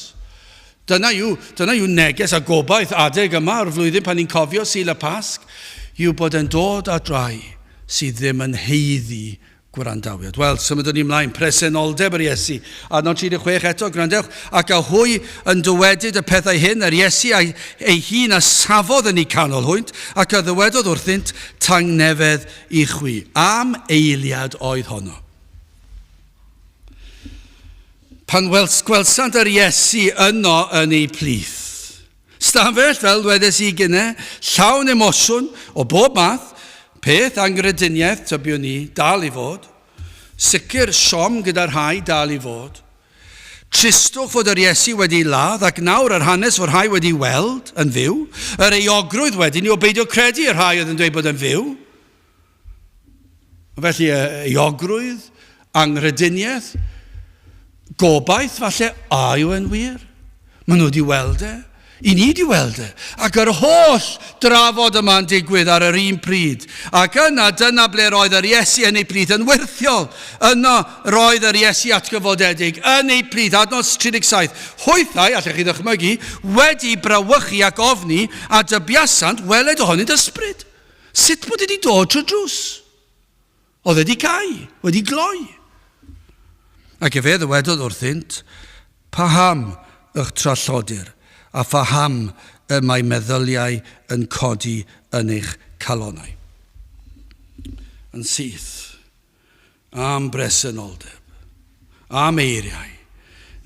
Dyna yw, dyna yw neges a gobaith adeg yma o'r flwyddyn pan ni'n cofio Sul y Pasg, yw bod e'n dod at rai sydd ddim yn haeddu gwrandawiad. Wel, symudwn ni ymlaen, presenoldeb yr Iesu. Adnod 36 eto, gwrandewch, ac a hwy yn dywedyd y pethau hyn, yr Iesu ei, ei hun a safodd yn eu canol hwynt, ac a ddywedodd wrthynt, tangnefedd i chwi. Am eiliad oedd honno. Pan wels, gwelsant yr Iesu yno yn eu plith. Stafell, fel dwedes i gynne, llawn emosiwn o bob math, peth angrediniaeth, tybiwn i, dal i fod. Sicr siom gyda rhai dal i fod. Tristwch fod yr Iesu wedi ladd ac nawr yr hanes fod rhai wedi weld yn fyw. Yr euogrwydd wedyn i o beidio credu y rhai oedd yn dweud bod yn fyw. Felly, euogrwydd, anghrediniaeth, gobaith falle, a yw e'n wir? Maen nhw wedi weld e. I ni wedi weld e. Ac yr holl drafod yma'n digwydd ar yr un pryd. Ac yna, dyna ble roedd yr Iesu yn ei plith yn wyrthiol. Yno roedd yr Iesu atgyfodedig yn ei plith. Adnod 37. Hwythau, allech chi ddychmygu, wedi brawychu ac ofni a dybiasant weled ohonynt ysbryd. Sut bod e wedi dod trwy'r drws? Oedd e wedi cau, wedi gloi. Ac efe ddywedodd wrthynt, Paham y'ch trallodir, a phaham y mae meddyliau yn codi yn eich calonnau? Yn syth, am bresenoldeb, am eiriau,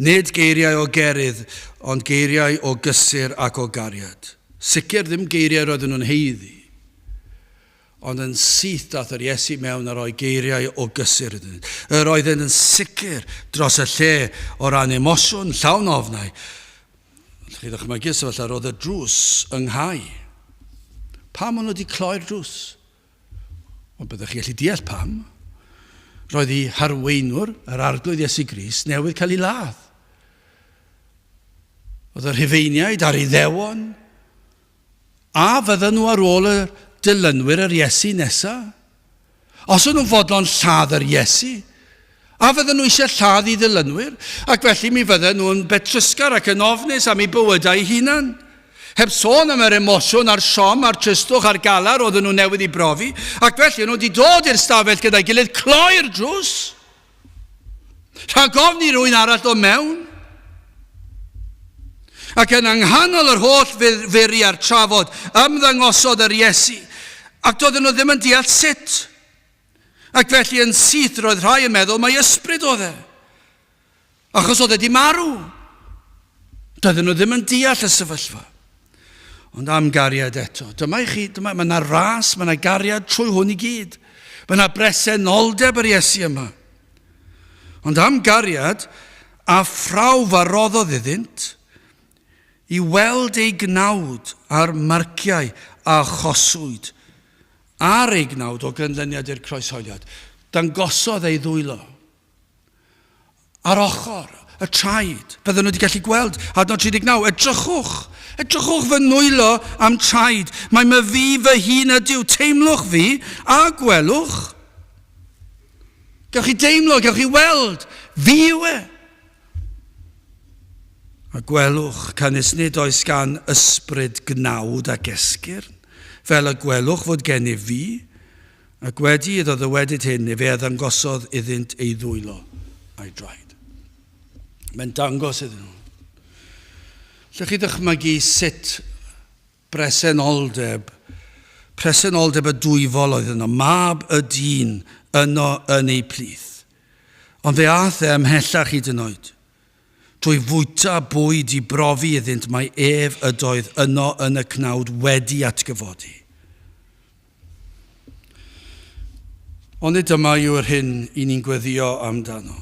nid geiriau o gerydd, ond geiriau o gysur ac o gariad. Sicr ddim geiriau roedden nhw'n haeddu. Ond yn syth daeth yr Iesu mewn a rhoi geiriau o gysur iddynt. Yr oeddent yn sicr dros y lle o ran emosiwn, llawn ofnau. Allwch chi ddychmygu sefyllfa, roedd y drws ynghau. Pam o'n nhw wedi cloi'r drws? Wel, byddwch chi gallu deall pam. Roedd ei harweinwr, yr Arglwydd Iesu Grist, newydd cael ei ladd. Oedd y Rhufeiniaid a'r Iddewon, a fydden nhw ar ôl y dilynwyr yr Iesu nesa? Os o'n nhw'n fodlon lladd yr Iesu, a fydden nhw eisiau lladd i ddilynwyr? Ac felly mi fydden nhw'n betrusgar ac yn ofnus am eu bywydau eu hunan. Heb sôn am yr emosiwn a'r siom a'r tristwch a'r galar oedden nhw newydd i brofi, ac felly o'n nhw wedi dod i'r stafell gyda'i gilydd, cloi'r drws, Rhag ofn i rywun arall ddod mewn. Ac yn ynghanol yr holl furi a'r trafod, ymddangosodd yr Iesu, ac doedden nhw ddim yn deall sut. Ac felly yn syth roedd rhai yn meddwl mai ysbryd oedd e. Achos oedd e di marw. Doedden nhw ddim yn deall y sefyllfa. Ond am gariad eto. Dyma i chi, dyma, mae yna ras, mae yna gariad trwy hwn i gyd. Mae yna bresenoldeb yr Iesu yma. Ond am gariad a phrawf a roddodd iddynt i weld ei gnawd a'r marciau a achoswyd ar ei gnawd o gynlyniad i'r croeshoeliad. Dangosodd ei ddwylo. Ar ochr y traed. Bydden nhw wedi gallu gweld adnod 39. Edrychwch, edrychwch fy nwylo am traed. Mae my fi fy hun ydyw. Teimlwch fi a gwelwch. Gewch chi deimlo, gewch chi weld. Fi yw e. A gwelwch, canys nid oes gan ysbryd gnawd ac esgyrn, fel y gwelwch fod gennyf fi. Ac wedi iddo ddywedyd hyn, efe a ddangosodd iddynt ei ddwylo a'i draed. Mae'n dangos iddyn nhw. Lle chi ddychmygu sut bresenoldeb, presenoldeb y dwyfol oedd yno, mab y dyn yno yn eu plith. Ond fe aeth e ymhellach hyd yn oed. Drwy fwyta bwyd i brofi iddynt mai ef ydoedd yno yn y cnawd wedi atgyfodi. Ond nid dyma yw'r hyn i ni'n gweddio amdano.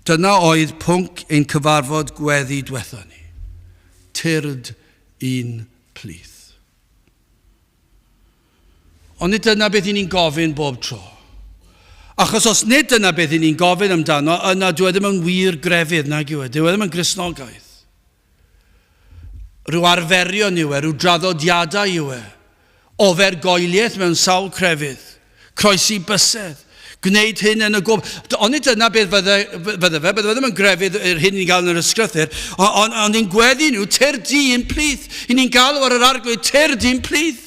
Dyna oedd pwnc ein cyfarfod gweddi diwetha ni. Tyrd i'n plith. Ond nid dyna beth i ni'n gofyn bob tro. Achos os nid dyna beth i ni'n gofyn amdano, yna dyw e ddim yn wir grefydd, nag yw e? Dyw e ddim yn Gristnogaeth. Rhyw arferion yw e, rhyw draddodiadau yw e. Ofergoeliaeth mewn sawl crefydd. Croesi bysedd. Gwneud hyn yn y gof. Ond nid dyna beth fydde, fydde fe, bydde fe ddim yn grefydd yr hyn ni'n gael yn yr ysgrythur, ond on, on ni'n gweddi nhw, tyr di yn plith. I ni'n galw ar yr arglwydd, tyr di'n plith.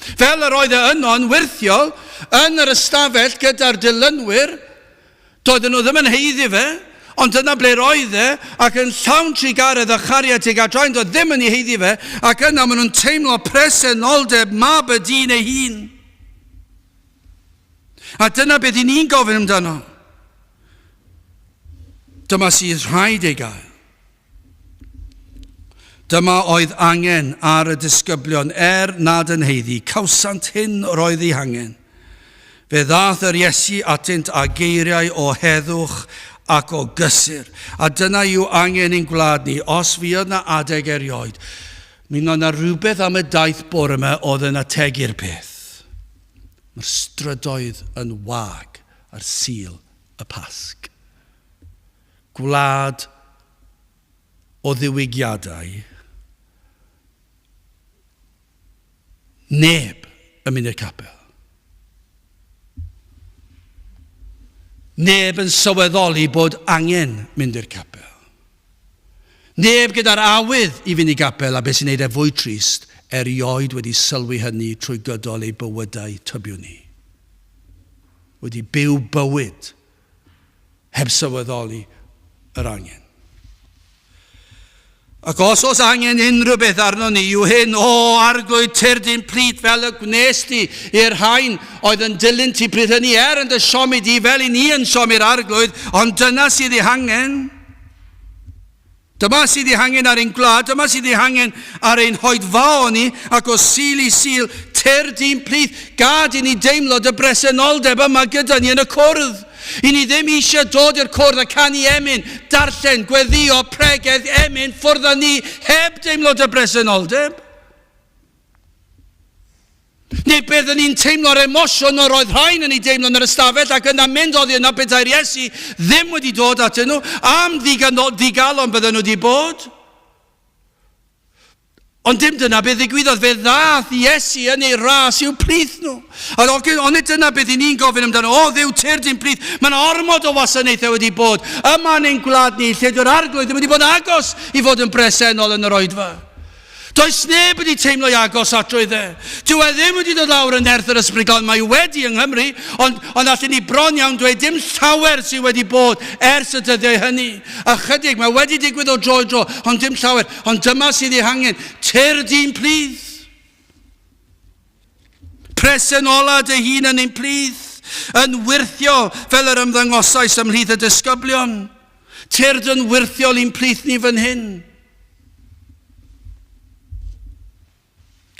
Fel yr oedd e yno yn wyrthiol, yn yr ystafell gyda'r dilynwyr, Doedden nhw ddim yn haeddu fe, ond dyna ble roedd e, ac yn llawn trugaredd a chariad tuag at Ryan, doedd ddim yn ei haeddu fe, ac yna maen nhw'n teimlo presenoldeb mab y dyn ei hun. A dyna beth i ni'n gofyn amdano. Dyma sydd rhaid ei gael. Dyma oedd angen ar y disgyblion, er nad yn haeddu, cawsant hyn roedd eu hangen. Fe ddaeth yr Iesu atynt â geiriau o heddwch ac o gysur. A dyna yw angen ein gwlad ni, os fuodd na adeg erioed. Mi oedd na rhywbeth am y daith bore yma oedd yn ategu'r peth. Mae'r strydoedd yn wag ar Sul y Pasg. Gwlad o ddiwygiadau, neb yn mynd i'r capel. Neb yn sylweddoli bod angen mynd i'r capel. Neb gyda'r awydd i fynd i gapel a beth sy'n neud e fwy trist, erioed wedi sylwi hynny trwy gydol eu bywydau tybiwn i. Wedi byw bywyd heb sylweddoli yr angen. Ac os oes angen unrhyw beth arno ni yw hyn, o arglwydd tyrd i'n plith fel y gwnes di i'r rhain oedd yn dilyn ti pryd hynny, er yn dy siomi di fel i ni yn siomi'r arglwydd, ond dyna sydd ei hangen. Dyma sydd ei hangen ar ein gwlad, dyma sydd ei hangen ar ein hoedfaon ni, ac o Sul i Sul, tyrd i'n plith, gad i ni deimlo dy bresenoldeb yma gyda ni yn y cwrdd. I ni ddim eisiau dod i'r cwrdd a canu emyn, darllen, gweddio, pregeth, emyn, ffwrdd â ni, heb deimlo dy bresenoldeb. Neu byddwn ni'n teimlo'r emosiwn yr oedd rhain yn ei deimlo yn yr ystafell ac yna mynd oddi yna petai'r Iesu ddim wedi dod atyn nhw, am ddigalon bydden nhw wedi bod. Ond dim dyna beth ddigwyddodd, fe ddaeth Iesu yn ei ras i'w plith nhw. Ond onid dyna beth i ni'n gofyn amdano, o Dduw, tyrd i'n plith. Mae yna ormod o wasanaethau wedi bod yma yn ein gwlad ni, lle dyw'r Arglwydd ddim wedi bod yn agos i fod yn bresennol yn yr oedfa. Does neb wedi teimlo'i agosatrwydd e. Dyw e ddim wedi dod lawr yn nerth yr Ysbryd Glân. Mae wedi yng Nghymru, ond, ond allen ni bron iawn dweud dim llawer sydd wedi bod ers y dyddiau hynny. Ychydig, mae wedi digwydd o dro i dro, ond dim llawer. Ond dyma sydd ei hangen. Tyrd i'n plith. Presenola dy hun yn ein plith, yn wyrthiol fel yr ymddangosais ymhlith y disgyblion. Tyrd yn wyrthiol i'n plith ni fan hyn.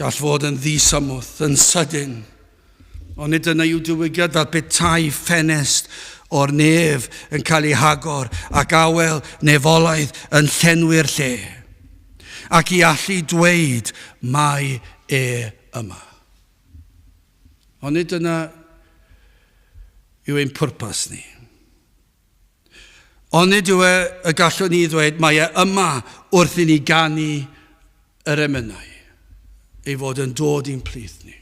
Gall fod yn ddisymwth, yn sydyn, ond nid dyna yw diwygiad fel petai ffenest o'r nef yn cael ei hagor ac awel nefolaidd yn llenwi'r lle, ac i allu dweud mae e yma. Ond nid dyna yw ein pwrpas ni. Onid yw e y gallwn ni ddweud mae e yma wrth i ni ganu yr emynau, ei fod yn dod i'n plith ni.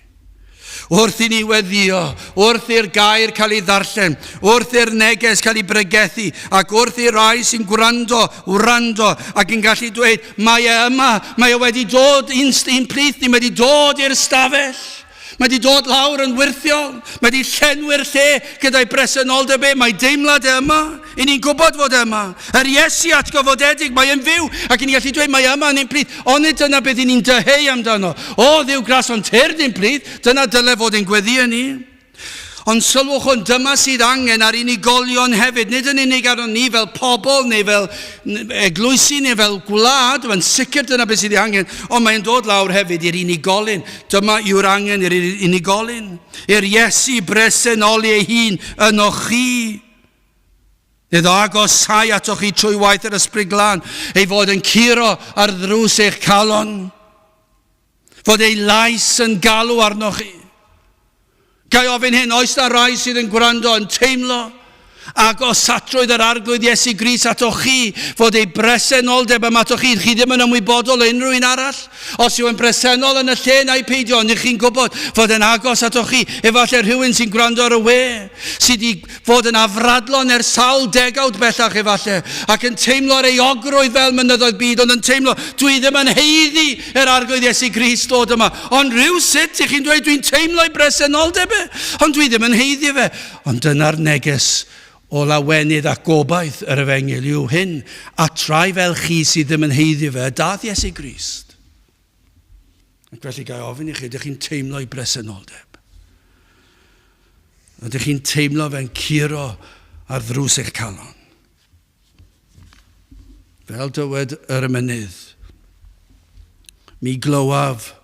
Wrth i ni weddio, wrth i'r gair cael ei ddarllen, wrth i'r neges cael ei bregethu, ac wrth i'r rai sy'n gwrando, wrando, ac yn gallu dweud, mae e yma, mae e wedi dod i'n, i'n plith ni, mae wedi dod i'r stafell. Mae wedi dod lawr yn wyrthiol. Mae wedi llenwi'r lle gyda'i bresenoldeb e. Mae deimlad e yma. I ni'n gwybod fod e yma. Yr Iesu atgyfodedig, mae e'n fyw. Ac i ni'n gallu dweud, mae yma yn ein plith. Onid dyna beth i ni'n dyheu amdano? O, Dduw gras ond tyrd i'n plith. Dyna dyle fod ein gweddi ni. Ond sylwch hwn, dyma sydd angen ar unigolion hefyd, nid yn unig arnon ni fel pobl neu fel eglwysi neu fel gwlad, mae'n sicr dyna beth sydd ei angen, ond mae'n dod lawr hefyd i'r unigolyn. Dyma yw'r angen i'r unigolyn, i'r Iesu bresenoli ei hun yno chi. Iddo agoshau atoch chi trwy waith yr Ysbryd Glân, ei fod yn curo ar ddrws eich calon. Fod ei lais yn galw arnoch chi. Ga i ofyn hyn, oes na rai sydd yn gwrando yn teimlo agosatrwydd yr Arglwydd Iesu Grist atoch chi, fod ei bresenoldeb yma atoch chi, chi ddim yn ymwybodol o unrhyw un arall? Os yw e'n bresennol yn y lle neu peidio, ond chi'n gwybod fod e'n agos atoch chi, efallai rhywun sy'n gwrando ar y we, sydd wedi fod yn afradlon ers sawl degawd bellach efallai, ac yn teimlo'r euogrwydd fel mynyddoedd byd, ond yn teimlo, dwi ddim yn haeddu yr Arglwydd Iesu Grist dod yma. Ond rhyw sut, i chi'n dweud, dwi'n teimlo ei bresenoldeb e, ond dwi ddim yn haeddu fe. Ond dyna'r neges o lawenydd a gobaith yr efengyl yw hyn, a trai fel chi sydd ddim yn haeddu fe, dath Iesu Grist. Ac felly ga i ofyn i chi, ydych chi'n teimlo ei bresenoldeb? Ydych chi'n teimlo fe'n curo ar ddrws eich calon? Fel dywed yr emynydd, mi glywaf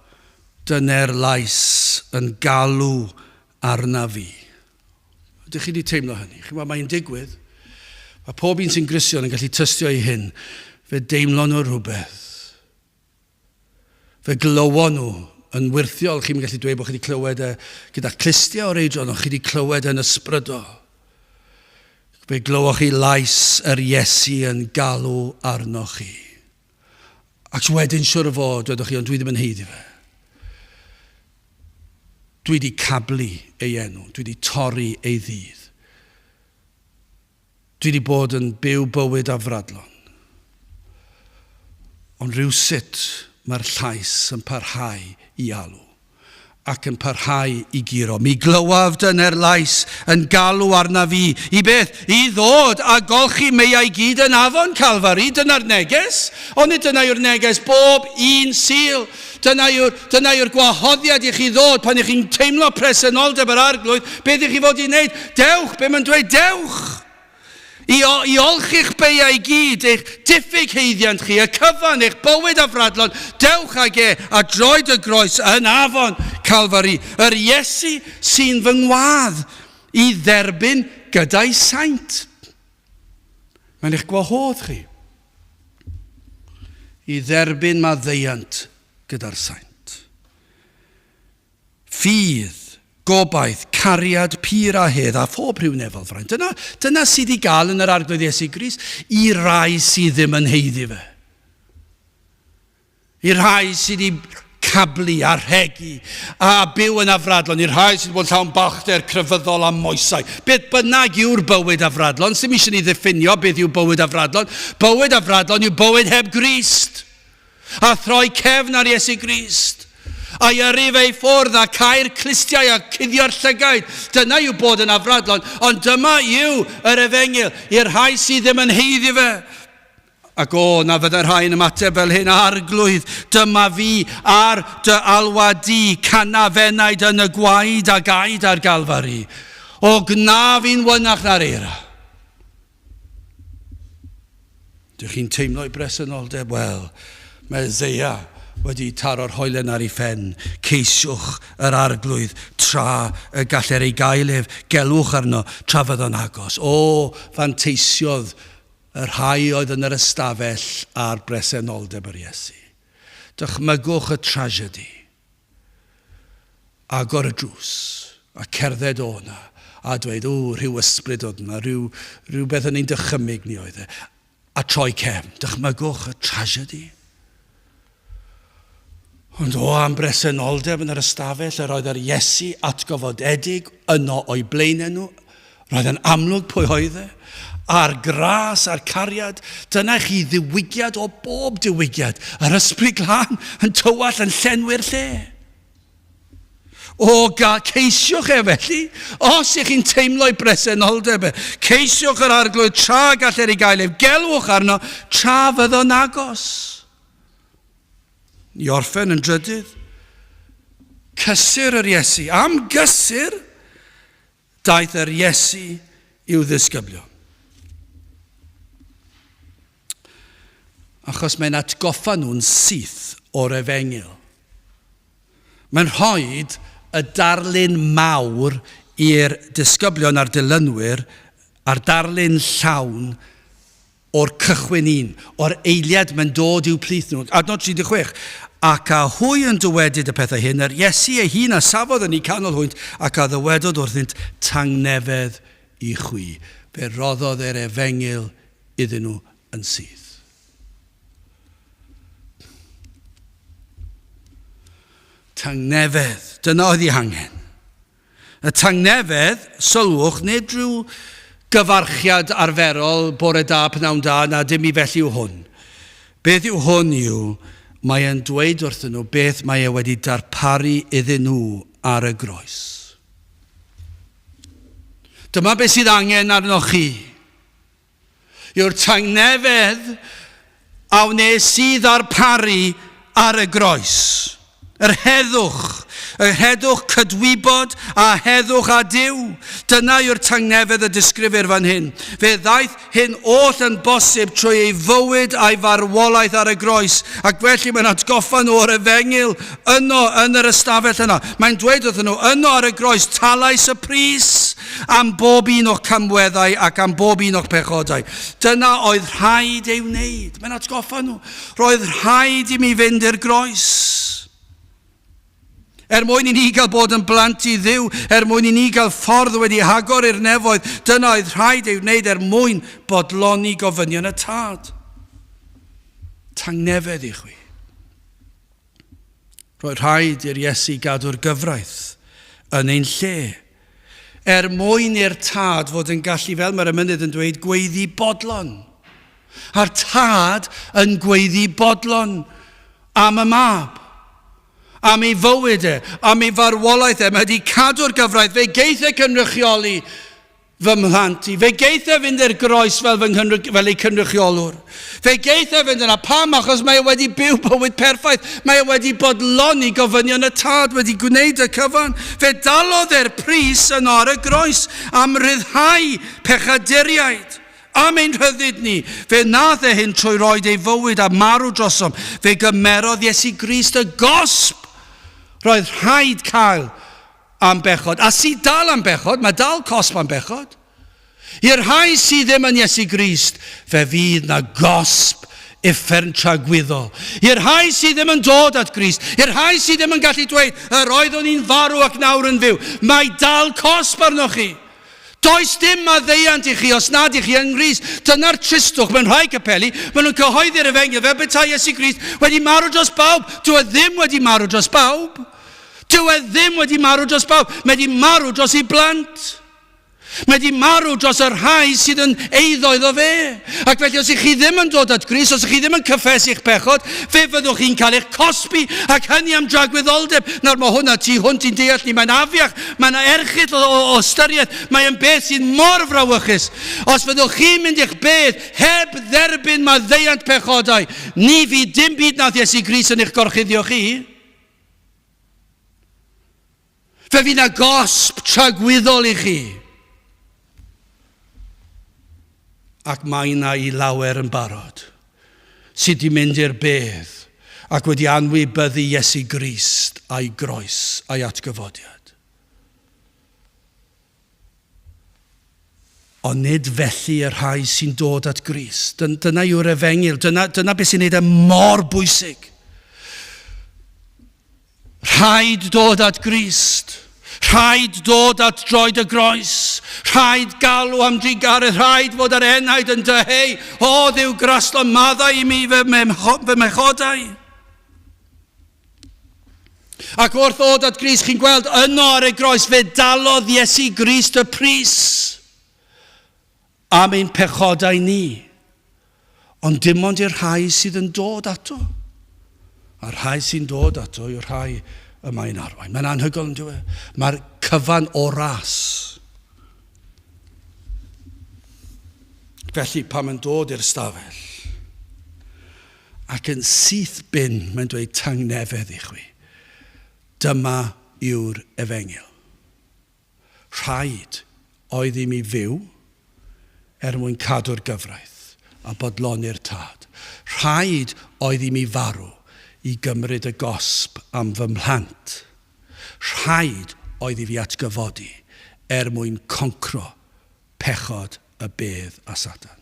dyner lais yn galw arna fi. Ydych chi wedi teimlo hynny? Chi'n gwybod, mae'n digwydd. Mae pob un sy'n Gristion yn gallu tystio i hyn. Fe deimlo nhw rhywbeth. Fe glywon nhw yn wyrthiol, chi'n gallu dweud bod chi wedi clywed e gyda clustiau o reidrwydd, ond chi wedi clywed e'n ysbrydol. Fe glywoch chi lais yr Iesu yn galw arnoch chi. Ac wedyn siwr o fod, dwedwch chi, ond dwi ddim yn haeddu fe. Dwi wedi cablu ei enw, dwi wedi torri ei ddydd. Dwi 'di bod yn byw bywyd afradlon. Ond rhywsut mae'r llais yn parhau i alw, ac yn parhau i guro. Mi glywaf dyner lais yn galw arnaf fi. I beth? I ddod a golchi meiau gyd yn afon Calfari. Dyna'r neges. Onid dyna yw'r neges bob un Sul? Dyna yw'r, dyna yw'r gwahoddiad i chi ddod pan ych chi'n teimlo presenoldeb yr Arglwydd. Beth ych chi fod i wneud? Dewch, be mae'n dweud? Dewch! I, i olchi'ch beiau i gyd, eich diffyg heiddiant chi, y cyfan, eich bywyd afradlon, dewch ag e a droed y groes yn afon Calfari. Yr Iesu sy'n fy ngwadd i dderbyn gyda'i saint. Mae'n eich gwahodd chi i dderbyn maddeuant gyda'r saint. Ffydd, gobaith, cariad pur a hedd, a phob rhyw nefol fraint. Dyna, dyna sydd i gael yn yr Arglwydd Iesu Grist i rai sydd ddim yn haeddu fe. I rhai sydd i cablu a rhegi a byw yn afradlon, i'r rhai sydd wedi bod yn llawn balchder crefyddol a moesau. Beth bynnag yw'r bywyd afradlon, sy'n eisiau ni ddiffinio beth yw bywyd afradlon. Bywyd afradlon yw bywyd heb Grist. A throi cefn ar Iesu Grist. A'i yrru fe i ffwrdd a cau'r clustiau a cuddio'r llygaid. Dyna yw bod yn afradlon. Ond dyma yw yr efengyl i'r rhai sydd ddim yn haeddu fe. Ac o, na fyddai rhai yn ymateb fel hyn, Arglwydd, dyma fi ar dy alwad di, canaf f'enaid yn y gwaed a gaed ar Galfari. O, gwna fi'n wynach na'r eira. Dych chi'n teimlo'i bresenoldeb? Wel, mae Eseia wedi taro'r hoelen ar ei phen. Ceisiwch yr Arglwydd tra y galler ei gael ef, gelwch arno tra fyddo'n agos. O, fanteisiodd y rhai oedd yn yr ystafell ar bresenoldeb yr Iesu. Dychmygwch y tragedy. Agor y drws a cerdded o 'na a dweud, o, rhyw ysbryd oedd yna, rhyw, rhywbeth yn ein dychymyg ni oedd e. A troi cefn. Dychmygwch y tragedy. Ond o, am bresenoldeb yn yr ystafell, yr oedd yr Iesu atgyfodedig yno o'i blaenau nhw. Roedd yn amlwg pwy oedd e. A'r gras a'r cariad, dyna chi ddiwygiad o bob diwygiad. Yr Ysbryd Glân yn tywallt yn llenwi'r lle. O, ga, ceisiwch e felly, os ych chi'n teimlo'i bresenoldeb e. Ceisiwch yr Arglwydd tra galler ei gael ef, gelwch arno tra fyddo'n agos. I orffen yn drydydd, cysur yr Iesu. Am gysur, daeth yr Iesu i'w ddisgyblion. Achos mae'n atgoffa nhw'n syth o'r efengyl. Mae'n rhoi y darlun mawr i'r disgyblion a'r dilynwyr a'r darlun llawn o'r cychwyn un, o'r eiliad mae'n dod i'w plith nhw. Adnod 36. Ac a hwy yn dywedyd y pethau hyn, yr Iesu ei hun a safodd yn eu canol hwynt, ac a ddywedodd wrthynt, Tangnefedd i chwi. Fe roddodd e'r efengyl iddyn nhw yn syth. Tangnefedd, dyna oedd ei hangen. Y tangnefedd, sylwch, nid rhyw gyfarchiad arferol, bore da, pnawn da, na dim i felly yw hwn. Beth yw hwn yw, mae e'n dweud wrthyn nhw beth mae e wedi darparu iddyn nhw ar y groes. Dyma beth sydd angen arnoch chi. Yw'r tangnefedd a wnes i ddarparu ar y groes. Yr heddwch, yr heddwch cydwybod a heddwch â Duw. Dyna yw'r tangnefedd y disgrifir fan hyn. Fe ddaeth hyn oll yn bosib trwy ei fywyd a'i farwolaeth ar y groes, ac felly mae'n atgoffa nhw o'r efengyl yno yn yr ystafell yna. Mae'n dweud wrthyn nhw, yno ar y groes talais y pris am bob un o'ch camweddau ac am bob un o'ch pechodau. Dyna oedd rhaid ei wneud. Mae'n atgoffa nhw. Roedd rhaid i mi fynd i'r groes. Er mwyn i ni gael bod yn blant i Dduw, er mwyn i ni gael ffordd wedi hagor i'r nefoedd, dyna oedd rhaid ei wneud er mwyn bodloni gofynion y Tad. Tangnefedd i chwi. Roedd rhaid i'r Iesu gadw'r gyfraith yn ein lle, er mwyn i'r Tad fod yn gallu, fel mae'r emynydd yn dweud, gweiddi bodlon. A'r Tad yn gweiddi bodlon am y Mab, am ei fywyd e, am ei farwolaeth e. Mae wedi cadw'r gyfraith, fe geith e cynrychioli fy mhlant i. Fe geith e fynd i'r groes fel, fy nghynry, fel ei cynrychiolwr. Fe geith e fynd yna. Pam? Achos mae e wedi byw bywyd perffaith. Mae e wedi bodloni gofynion y Tad, wedi gwneud y cyfan. Fe dalodd e'r pris yno ar y groes am ryddhau pechaduriaid. Am ein rhyddid ni. Fe nath e hyn trwy roed ei fywyd a marw drosom. Fe gymerodd Iesu Grist y gosb roedd rhaid cael am bechod. A sydd dal am bechod, mae dal cosb am bechod. I'r rhai sydd ddim yn Iesu Grist, fe fydd na gosb uffern tragwyddol. I'r rhai sydd ddim yn dod at Grist, i'r rhai sydd ddim yn gallu dweud, yr oeddwn i'n farw ac nawr yn fyw, mae dal cosb arnoch chi. Does dim maddeuant i chi os nad ych chi yng Nghrist. Dyna'r tristwch mewn rhai capeli, maen nhw'n cyhoeddi'r efengyl fel petai Iesu Grist wedi marw dros bawb. Dyw e ddim wedi marw dros bawb. Dyw e ddim wedi marw dros bawb. Mae wedi marw dros ei blant. Mae wedi marw dros y rhai sydd yn eiddo iddo fe. Ac felly os ych chi ddim yn dod at Grist, os ych chi ddim yn cyffesu eich pechod, fe fyddwch chi'n cael eich cosbi, ac hynny am dragwyddoldeb. Nawr mae hwnna tu hwnt i'n deall ni, mae'n afiach, mae'n erchyll o, o, o ystyriaeth, mae'n beth sydd mor frawychus. Os fyddwch chi'n mynd i'ch bedd heb dderbyn maddeuant pechodau, ni fydd dim byd nath Iesu Grist yn eich gorchuddio chi. Fe fydd 'na gosb tragwyddol i chi. Ac mae 'na i lawer yn barod sydd wedi mynd i'r bedd ac wedi anwybyddu Iesu Grist a'i groes a'i atgyfodiad. Ond nid felly y rhai sy'n dod at Grist. Dyna yw'r efengyl, dyna, dyna beth sy'n neud e mor bwysig. Rhaid dod at Grist. Rhaid dod at droed y groes. Rhaid galw am drugaredd. Rhaid fod yr enaid yn dyheu. O, Dduw graslon, maddau i mi fy, fy mhechodau. Ac wrth ddod at Grist, chi'n gweld yno ar y groes, fe dalodd Iesu Grist y pris am ein pechodau ni. Ond dim ond i'r rhai sydd yn dod ato. A'r rhai sy'n dod ato yw'r rhai y mae'n arwain. Mae'n anhygoel yn dyw e? Mae'r cyfan o ras. Felly, pan mae'n dod i'r stafell, Ac yn syth bin, mae'n dweud tangnefedd i chwi. Dyma yw'r efengyl. Rhaid oedd i mi fyw er mwyn cadw'r gyfraith a bodloni'r Tad. Rhaid oedd i mi farw i gymryd y gosb am fy mhlant. Rhaid oedd i fi atgyfodi er mwyn concro pechod y bedd a Satan.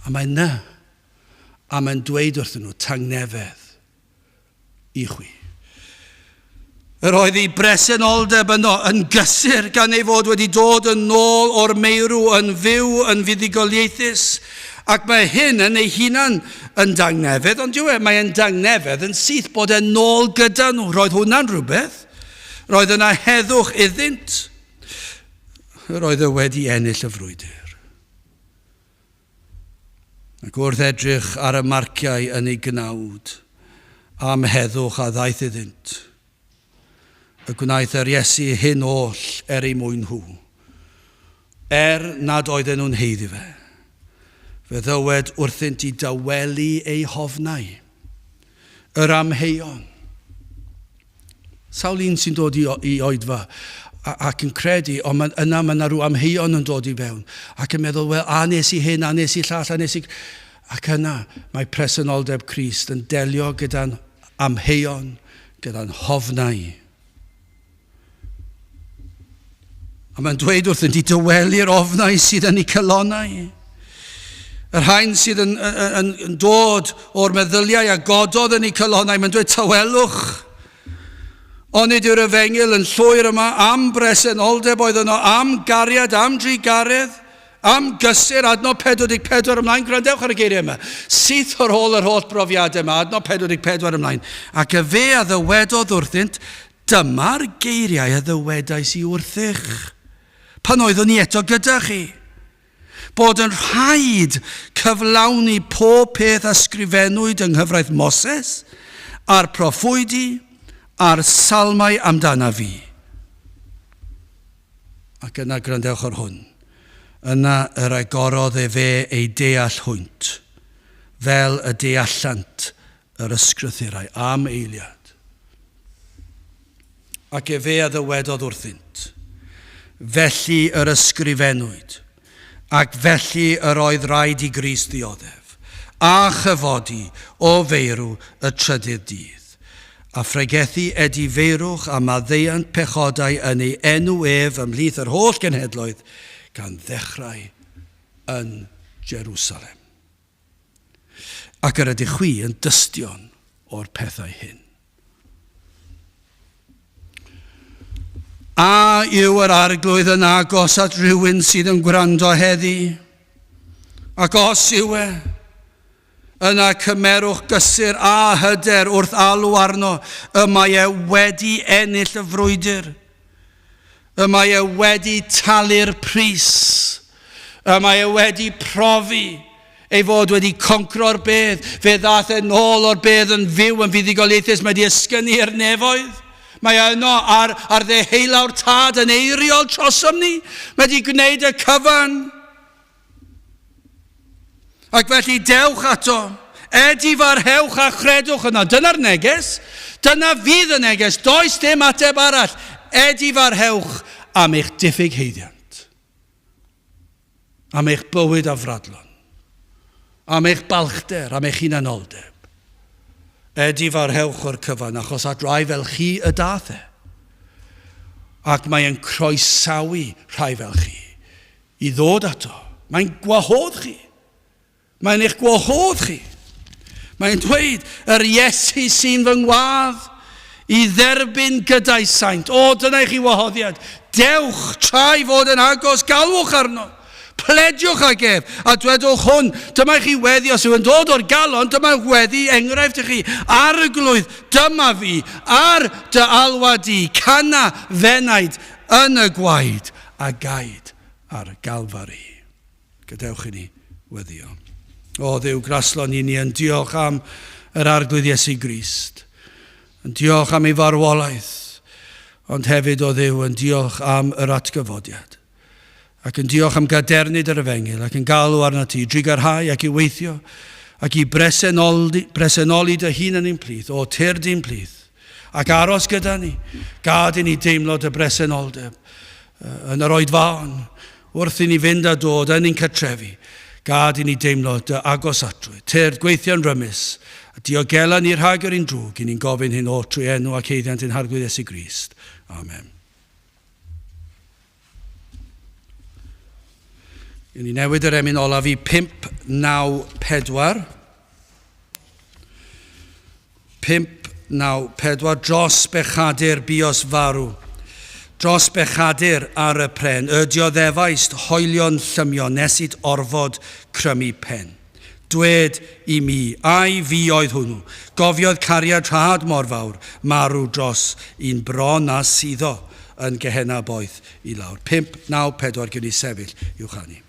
A mae yna, a mae'n dweud wrthyn nhw, tangnefedd i chwi. Yr oedd ei bresenoldeb yno yn gysur gan ei fod wedi dod yn ôl o'r meirw yn fyw yn fuddugoliaethus. Ac mae hyn yn ei hunan yn dangnefedd, ond yw e, mae e'n dangnefedd yn syth bod e'n nôl gyda nhw. Roedd hwnna'n rhywbeth. Roedd yna heddwch iddynt. Yr oedd e wedi ennill y frwydr. Ac wrth edrych ar y marciau yn ei gnawd, am heddwch a ddaeth iddynt, y gwnaeth yr Iesu hyn oll er eu mwyn nhw, er nad oedden nhw'n haeddu fe. Fe ddywed wrthynt i dawelu eu hofnau, yr amheuon. Sawl un sy'n dod i, i oedfa ac yn credu, ond ma, yna mae yna rhyw amheuon yn dod i fewn, ac yn meddwl, wel, a nes i hyn, a nes i llall, a nes i... Ac yna mae presenoldeb Crist yn delio gyda'n amheuon, gyda'n hofnau. A mae'n dweud wrthynt i dywelu'r ofnau sydd yn eu calonnau. Y rhain sydd yn, yn, yn, yn dod o'r meddyliau a gododd yn eu calonnau, mae'n dweud tawelwch. Onid yw'r efengyl yn llwyr yma am bresenoldeb oedd yno, am gariad, am drugaredd, am gysur, adnod 44 ymlaen, gwrandewch ar y geiriau yma. Syth ar ôl yr holl brofiadau yma, adnod 44 ymlaen. Ac y fe a ddywedodd wrthynt, dyma'r geiriau a ddywedais i wrthych, pan oeddwn i eto gyda chi. Bod yn rhaid cyflawni pob peth a sgrifennwyd yng nghyfraith Moses, a'r proffwydi, a'r salmau amdanaf fi. Ac yna gwrandewch ar hwn. Yna yr agorodd efe eu deall hwynt, fel y deallant yr ysgrythurau, am eiliad. Ac efe a ddywedodd wrthynt, Felly yr ysgrifennwyd, Ac felly yr oedd rhaid i Grist ddioddef, a chyfodi o feirw y trydydd dydd, a phregethu edifeirwch a maddeuant pechodau yn ei enw ef ymhlith yr holl genhedloedd, gan ddechrau yn Jerusalem. Ac yr ydych chwi yn dystion o'r pethau hyn. A yw yr arglwydd yn agos at rhywun sydd yn gwrando heddi? Ac os yw e, yna cymerwch gysur a hyder wrth alw arno, y mae e wedi ennill y frwydr. Y mae e wedi talu'r pris. Y mae e wedi profi ei fod wedi concro'r bedd. Fe ddaeth e nôl o'r bedd yn fyw yn fuddugoliaethus. Mae wedi esgynnu i'r nefoedd. Mae e yno ar, ar ddeheulaw'r tad yn eiriol trosom ni. Mae wedi gwneud y cyfan. Ac felly dewch ato, edifarhewch a chredwch yno. Dyna'r neges. Dyna fydd y neges. Does dim ateb arall. Edifarhewch am eich diffyg haeddiant. Am eich bywyd afradlon. Am eich balchder, am eich hunanoldeb. Edifarhewch o'r cyfan, achos at rai fel chi y dath e. Ac mae'n croesawu rhai fel chi i ddod ato. Mae'n gwahodd chi. Mae'n eich gwahodd chi. Mae'n dweud, yr Iesu sy'n fy ngwadd i dderbyn gyda'i saint. O, dyna i chi wahoddiad. Dewch, tra i fod yn agos, galwch arno. Plediwch ag ef, a dwedwch hwn, dyma i chi weddi, os yw yn dod o'r galon, dyma weddi enghraifft i chi. Arglwydd, dyma fi, ar dy alwad di, cana fenaid yn y gwaed a gaed ar Galfari. Gadewch i ni weddio. O Dduw graslon, i ni yn diolch am yr Arglwydd Iesu Grist, yn diolch am ei farwolaeth, ond hefyd, o Dduw, yn diolch am yr atgyfodiad, ac yn diolch am gadernid yr efengyl, ac yn galw arnat ti i drugarhau ac i weithio, ac i bresenoli, presenoli dy hun yn ein plith, o tyrd i'n plith, ac aros gyda ni, gad i ni deimlo dy bresenoldeb yn yr oedfaon, wrth i ni fynd a dod yn ein cartrefi, gad i ni deimlo dy agosatrwydd. Tyrd, gweithio'n rymus, a diogela ni rhag yr un drwg, i ni'n gofyn hyn oll trwy enw ac haeddiant ein Harglwydd Iesu Grist. Amen. I ni newid yr emyn olaf i 594. 594 Dros bechadur buos farw, Dros bechadur ar y pren, Y dioddefaist hoelion llymion Nes it orfod crymu pen. Dwed i mi, ai fi oedd hwnnw, Gofiodd cariad rhad mor fawr, Marw dros un bron a suddo Yn Gehenna boeth i lawr. 594 Gewn ni sefyll i'w chanu.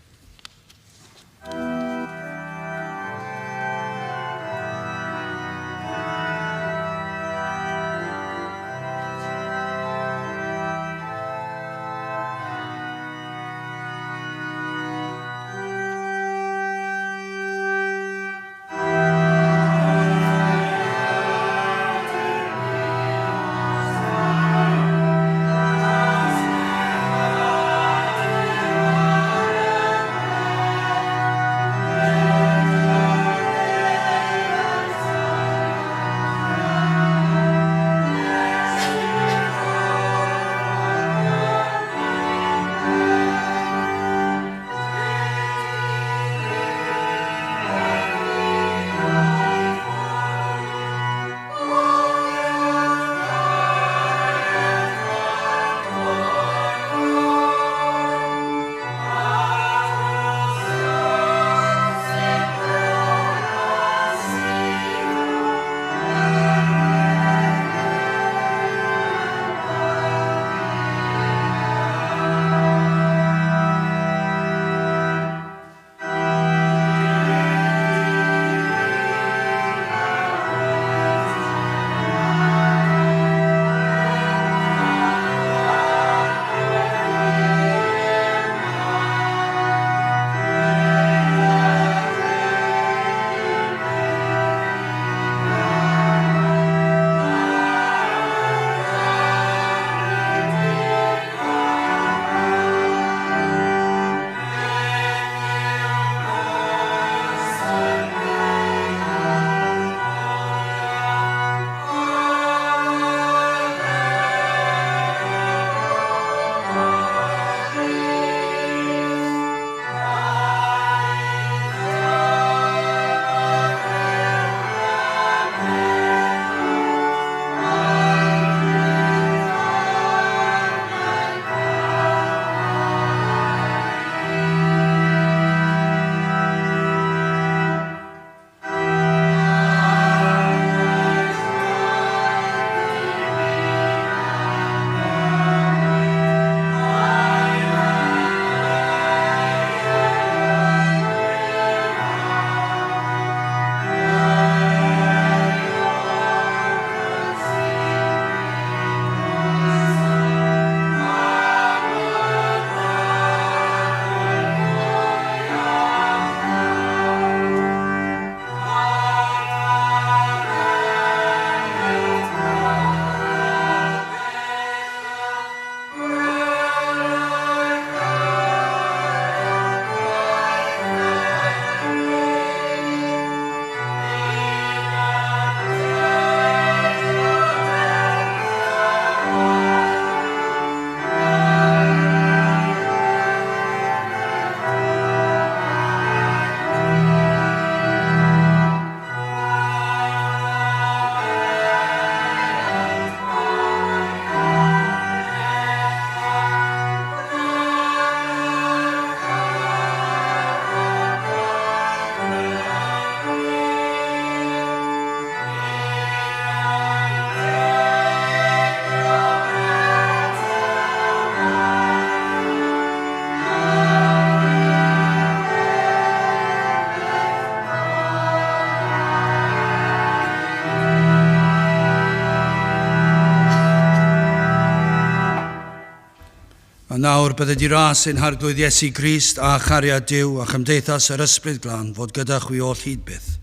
A nawr bydded i ras ein Harglwydd Iesu Grist a chariad Duw a chymdeithas yr Ysbryd Glân fod gyda chwi oll hyd byth.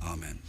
Amen.